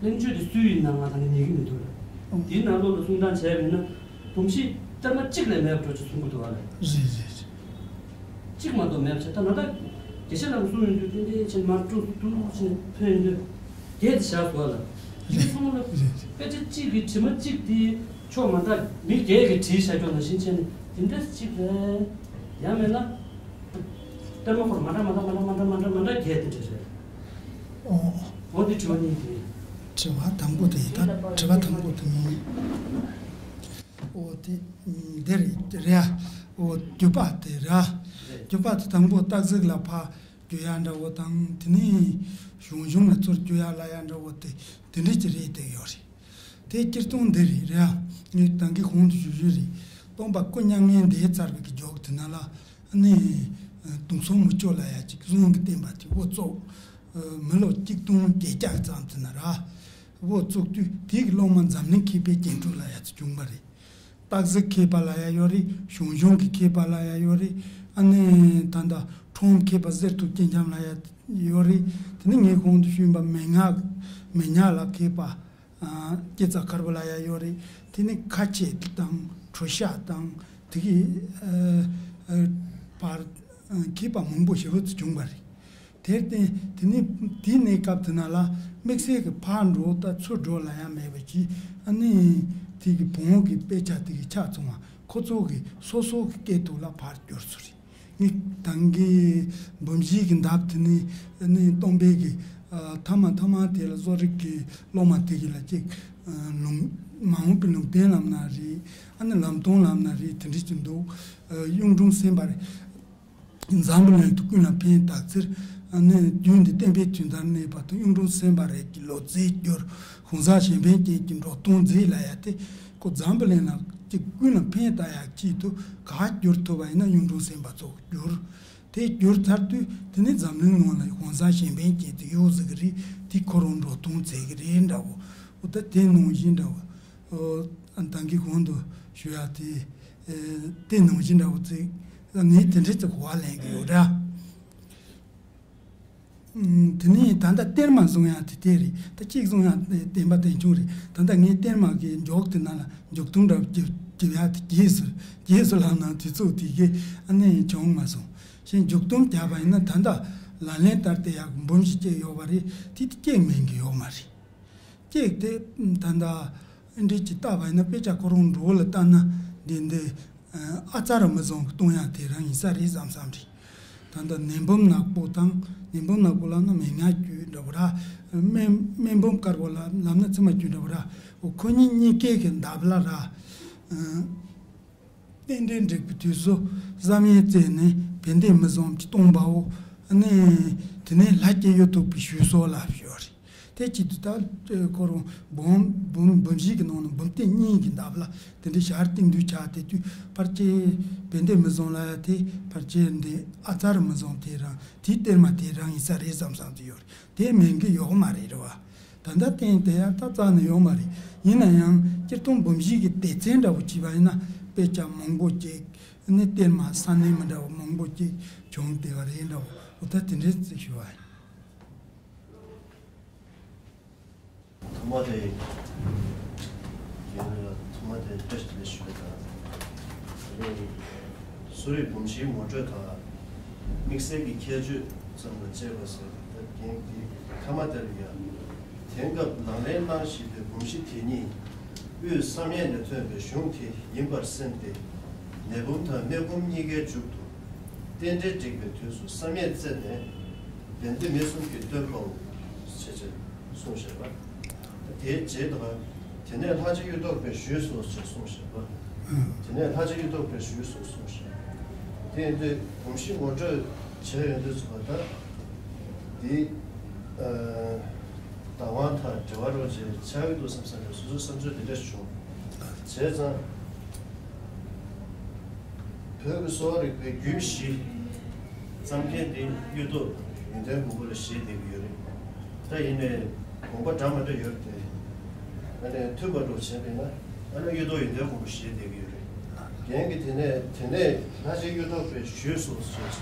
གླེང་བརྗོད་དེ་སུའི་ཡིན་ན་ང་ད་ནི་ཉན་གི་མི་འདུག་ལ། འདིའི་ནང་ལོགས་ལ་གསུང་སྟངས་བྱས་པ་ཡིན་ན་འབུམ་བཞི་སྟར་མ་གཅིག་ལས་མེད་པ་འདྲ་ཅིག་གསུང་གི་འདུག་ཨ་ལ། རེད་རེད་རེད། གཅིག་མ་གཏོགས་མེད་པ་བྱས། ད་ང་ད་དགེ་བཤེས་ལགས་གསུང་ཡོང་དུས་ཏན་ཏན་ཕྱིན་མར་ཀྲུག་ཀྲུག་ཕྱིན་ཕན་ཡོན་དུས་བརྒྱད་དེ་བཞག་དགོས་ལ། དེ་ཚོ་ལ་དཔེ་ཆ་གཅིག་གི་དྲི་མ་གཅིག་དེ་ཕྱོགས་མ་འདྲ་མི་བརྒྱད་ཀྱིས་བྲིས་བཞག་རྒྱུ་ནང་བཞིན་བྱས་ནས་དེ་འདྲ་གཅིག་རེད། ཡང་མིན་ན་ལྟད་མོ་ཁོར་མ་འདྲ་མ་འདྲ་མ་འདྲ་མ་འདྲ་མ་འདྲ་མ་འདྲ་བརྒྱད་དེ་འདྲ་རེད། ཨོ། འོ་དེ་དྲི་བ་གཉིས་དེ། དྲི་བ་དང་པོ་དེ་ཡིན་ད། དྲི་བ་དང་པོ་དེ་མིན། ཨོ་དེ་འདི་རེད་རེད་ཨ། ཨོ་བརྒྱུད་པ་དེ་རེད་ཨ། བརྒྱུད་པ་དེ་དང་པོ་སྟག་གཟིག་ལ་ཕར་བརྒྱུད་ཡ་འདྲ་བོ་དང་དེ་ནས་ཞང་ཞུང་ལ་ཚུར་བརྒྱུད་ཡ་ལ་ཡ་འདྲ་བོ་དེ་དེ་འདྲ་ཅིག་རེད་བསྡད་ཡོད་རེད། དེ་སྤྱིར་བཏང་འདི་རེད་རེད་ཨ། ངས་ད་གིན་གོང་དུ་ཞུ་ཞུ་རེད། སྟོན་པ་སྐུ་མྱ་ངན་འདས་ཚར་བའི་གི་རྒྱུགས་དེ་ན་ལ་ནི་དུང་སོང་མི་སྐྱོ་ལ་ཡ་ཅིག་གཟུངས་ཀྱི་བསྟན་པ་དེ་འོ་ཙོག་མི་ལོ་གཅིག་སྟོང་བརྒྱད་བརྒྱ་ཙམ་དེ་ན་ར། འོ་བཙུགས་དུས་དེ་གི་སློབ་མ་འཛམ་གླིང་མཁས་པའི་རྒྱན་དྲུག་ལ་ཡ་ཚོ་བྱུང་བ་རེད། སྟག་གཟིག་མཁས་པ་ལ་ཡ་ཡོད་རེད། ཞང་ཞུང་གི་མཁས་པ་ལ་ཡ་ཡོད་རེད། ཨ་ནི་ད་ལྟ་ཁྲོམ་མཁས་པ་གསེར་ཐུབ་སྐྱིད་འཇམ་ལ་ཡ་ཡོད་རེད། དེ་ནི་ངས་གོང་དུ་ཞུས་པ་མེ་ཉག་མེ་ཉག་ལ་མཁས་པ་ཨ་སྐྱེ་ཚ་མཁར་པོ་ལ་ཡ་ཡོད་རེད། དེ་ནི་ཁ་ཆེ་དང་གྲུ་ཤ་དང་དེ་གི་ཨ་ཨ་བར་ཨ་མཁས་པ་མང་པོ་ཞེ་པོ་ཅིག་བྱུང་བ་རེད། དེར་བརྟེན་དེ་ནི་དེའི་གནས་སྐབས་དེ་ན་ལ་དམིགས་བསལ་གྱི་ཕར་འགྲོ་དང་ཚུར་འགྲོ་ལ་ཡང་མེད་པ་ཅིག་ཨ་ནི་དེ་གི་བོན་གྱི་དཔེ་ཆ་དེ་གི་ཆ་ཚང་བ་ཁོ་ཚོ་གི་སོ་སོ་གི་སྐད་དུ་ལ་ཕར་བསྒྱུར་སོ་རེད། ངས་ད་གིན་འབུམ་བཞི་གི་འདབས་དེ་ནས་ནི་སྟོང་པའི་གི་ཐ་མ་ཐ་མ་དེ་ལ་གསོ་རིག་གི་སློབ་མ་དེ་གི་ལ་ཅིག་ལུང་མ་འོངས་པའི་ལུང་བསྟན་ལབ་ན་རེད། ཨ་ནི་ལམ་སྟོན་ལབ་ན་རེད། དེ་འདྲ་ཅིག་འདུག་གཡུང་དྲུང་སེམས་དཔའ་རེད། འཛམ་བུ་གླིང་དུ་ཀུན་ལ་ཕན་བཏགས་ཚེ། ཨ་ནི་རྒྱུད་འདི་བསྟན་པའི་དུས་མཐར་གནས་པ་དང་གཡུང་དྲུང་སེམས་དཔའ་རེད་ཀྱི་ལོ་ཙཱའི་འགྱུར། གོང་ས་གཞན་ཕན་ཅན་གྱི་འགྲོ་སྟངས་མཛད་ལབ་ཡ་དེ་ཁོ་འཛམ་བུ་གླིང་ལ་ཅིག་ཀུན་ལ་ཕན་བཏགས་ཡ་ཆེད་དུ་ག་བསྒྱུར་ཐུབ་པ་ཡིན་ན་གཡུང་དྲུང་སེམས་དཔའ་ཚོ་བསྒྱུར། དེ་བསྒྱུར་ཚར་དུས་དེ་ནི་འཛམ་གླིང་ནང་ལ་གོང་ས་གཞན་ཕན་ཅན་དེ་ཡོད་ཟིག་གི་རེད། དེ་ཁོ་རང་འགྲོ་སྟངས་མཛད་གི་རེད་འདྲ་བོ། འོ་ད་དེ་ནང་བཞིན་འདྲ་བོ། ཨོ། ད་གིན་གོང་དུ་ཞུ་ཡ་དེ། ཨེ། དེ་ནང་བཞིན་འདྲ་བོ་ཚིག་ངས་དེ་འདྲ་ཚིག་གོ་བ་ལེན་གི་ཡོད་ར། ཨུམ། དེ་ནས་ད་ལྟ་གཏེར་མ་བཟུང་ཡ་དེ་དེ་རེད། ད་གཅིག་བཟུང་ཡ་བདེན་པ་བདེན་ཆུང་རེད། ད་ལྟ་ངས་གཏེར་མ་གི་མཇུག་དེ་ནང་ལ་མཇུག་སྡོམ་འདྲ་བོ་རྒྱབ་རྒྱབ་ཡ་དེ་རྗེས་སུ་རྗེས་སུ་ལབ་ན་དུས་ཚོད་དེ་གས་ཨ་ནི་བྱུང་མ་སོང་། གཞན་མཇུག་སྡོམ་བརྒྱབ་པ་ཡིན་ན་ད་ལྟ་ལག་ལེན་བསྟར་ཏེ་ཡག་འབུམ་བཞི་བཅས་ཡོད་པ་རེད། དེ་དེ་གཅིག་མིན་གི་ཡོད་མ་རེད། གཅིག་དེ་ད་ལྟ་འདྲི་ཅིག་བལྟས་པ་ཡིན་ན་དཔེ་ཆ་ཁོ་རང་འགྲོ་བ་ལ་བལྟས་ན་འདི་འདི་ཨ་ཙར་མི་བཟང་གི་གཏོང་ཡག་དེ་རང་ཡིན་ས་རེད་བསམ་བསམ་རེད། ད་ལྟ་ནད་འབུམ་ནག་པོ་དང་། ནད་འབུམ་ནག་པོ་ལབ་ན་མན་ངག་རྒྱུད་འདྲ་བོ་ར། སྨན་སྨན་འབུམ་དཀར་པོ་ལབ་ལབ་ན་ཚེར་མ་རྒྱུད་འདྲ་བོ་ར། འོ་ཁོ་གཉིས་གཉིས་ཀའི་གི་འདབས་ལ་ར། རྟེན་འབྲེལ་འགྲིག་པའི་དུས་སུ་བསམ་ཡས་བཙལ་ནས་བན་དེ་མི་བཟང་གི་གཏོང་པའོ། ཨ་ནི་དེ་ནས་ལྷ་སྐྱེ་ཡོད་ཐུབ་པའི་ཞུས་སོ་ལབ་ཡོད་རེད། དེ་གཅིག་ཏུ་ད་ཁོ་རང་འབུམ་འབུམ་འབུམ་བཞི་གི་ནང་ནས་འབུམ་སྡེ་གཉིས་ཀྱི་འདབས་ལ་དེ་འདྲའི་ཞལ་བསྟན་དུས་ཆགས་དེ་དུས་ཕལ་ཆེར་བན་དེ་མི་བཟང་ལ་ཡ་དེ་ཕལ་ཆེར་འདི་ཨ་ཙར་མི་བཟང་དེ་རང་དེའི་གཏེར་མ་དེ་རང་ཡིན་ས་རེད་བསམ་བསམ་དུ་ཡོད་རེད། དེ་མིན་གི་ཡོད་མ་རེད་རེད་བ། ད་ལྟ་བསྟན་དེ་ཡང་ད་རྩ་ནས་ཡོད་མ་རེད། ཡིན་ན་ཡང་སྤྱིར་བཏང་འབུམ་བཞི་གི་སྡེ་ཚན་འདྲ་བོ་བྱས་པ་ཡིན་ན་དཔེ་ཆ་མང་པོ་ཅིག་ནི་གཏེར་མ་ས་གནས་མི་འདྲ་བ་མང་པོ་ཅིག་བྱུང་བསྡད་པ་རེད་འདྲ་བོ། འོ་ད་དེ་འདྲའི་ཚིག་ཞུ་བ་ཡིན། ཐོག་མ་དེ། རྒན་ལགས་ཐོག་མ་དེ་བཀྲ་ཤིས་བདེ་ལེགས་ཞུ་བ་དང་། དེ་ནས་གསོ་རིག་འབུམ་བཞིའི་ངོ་སྤྲོད་དང་། དམིགས་བསལ་གྱི་ཁྱད་ཆོས་ཙམ་ལ་དཔྱད་པ་ཟེར་ད་རྒན་དེ་ཐ་མ་དེ་ལ་ཡང་། དེང་སྐབས་ལག་ལེན་གནང་བཞིན་པའི་འབུམ་བཞི་དེ་ཉིད་དབུས་བསམ་ཡས་ནས་ཐོན་པའི་གཞུང་དེ་ཡིན་པར་སེམས་ཏེ། ནད་འབུམ་དང་སྨན་འབུམ་གཉིས་ཀའི་མཇུག་ཏུ། རྟེན་འབྲེལ་འགྲིག་པའི་དུས་སུ་བསམ་ཡས་བཙལ་ནས། བན་དེ་མི་གསུམ་གྱིས་སྟོན་པའོ། ཞེས་བྱས་གསུངས་བཞག་པ། དེའི་རྗེས་དང་། དེ་ནས་ལྷ་རྗེ་གཡུ་ཐོག་པས་ཞུས་སོ་ཞེས་གསུངས་བཞག་པ། དེ་ནས་ལྷ་རྗེ་གཡུ་ཐོག་པས་ཞུས་སོ་གསུངས་བཞག་དེ་ཡིན་དུས་གོམས་གཤིས་ངོ་སྤྲོད་བྱས་ཡོང་དུས་ཚོད་པ་ད། འདི། བདག་དབང་དང་འབྲེལ་བ་རོགས་བྱས་ཆགས་ཀྱི་འདུག་བསམ་བསམ་རེད། སོ་སོའི་བསམ་ཚུལ་འདི་འདྲ་བྱུང་། བྱས་ཙང་། བོད་ཀྱི་གསོ་བ་རིག་པའི་རྒྱུད་བཞི། རྩོམ་མཁན་འདི་གཡུ་ཐོག་ཡོན་ཏན་མགོན་པོ་ལ་བཞེས་བསྡད་ཀྱི་ཡོད་རེད། ད་ཡིན་ནའི་དགོངས་པ་འདྲ་མི་འདྲ་ཡོད་རེད་དེ། ཨ་ནི་མཐུན་པ་འགྲོ་བྱས་པས་ན་ཨ་ནི་གཡུ་ཐོག་ཡོན་ཏན་མགོན་པོ་བཞེས་བསྡད་ཀྱི་ཡོད་རེད། རྒན་གྱིས་དེ་ནས་དེ་ནས་ལྷ་རྗེ་གཡུ་ཐོག་པས་ཞུས་སོ་ཞེས།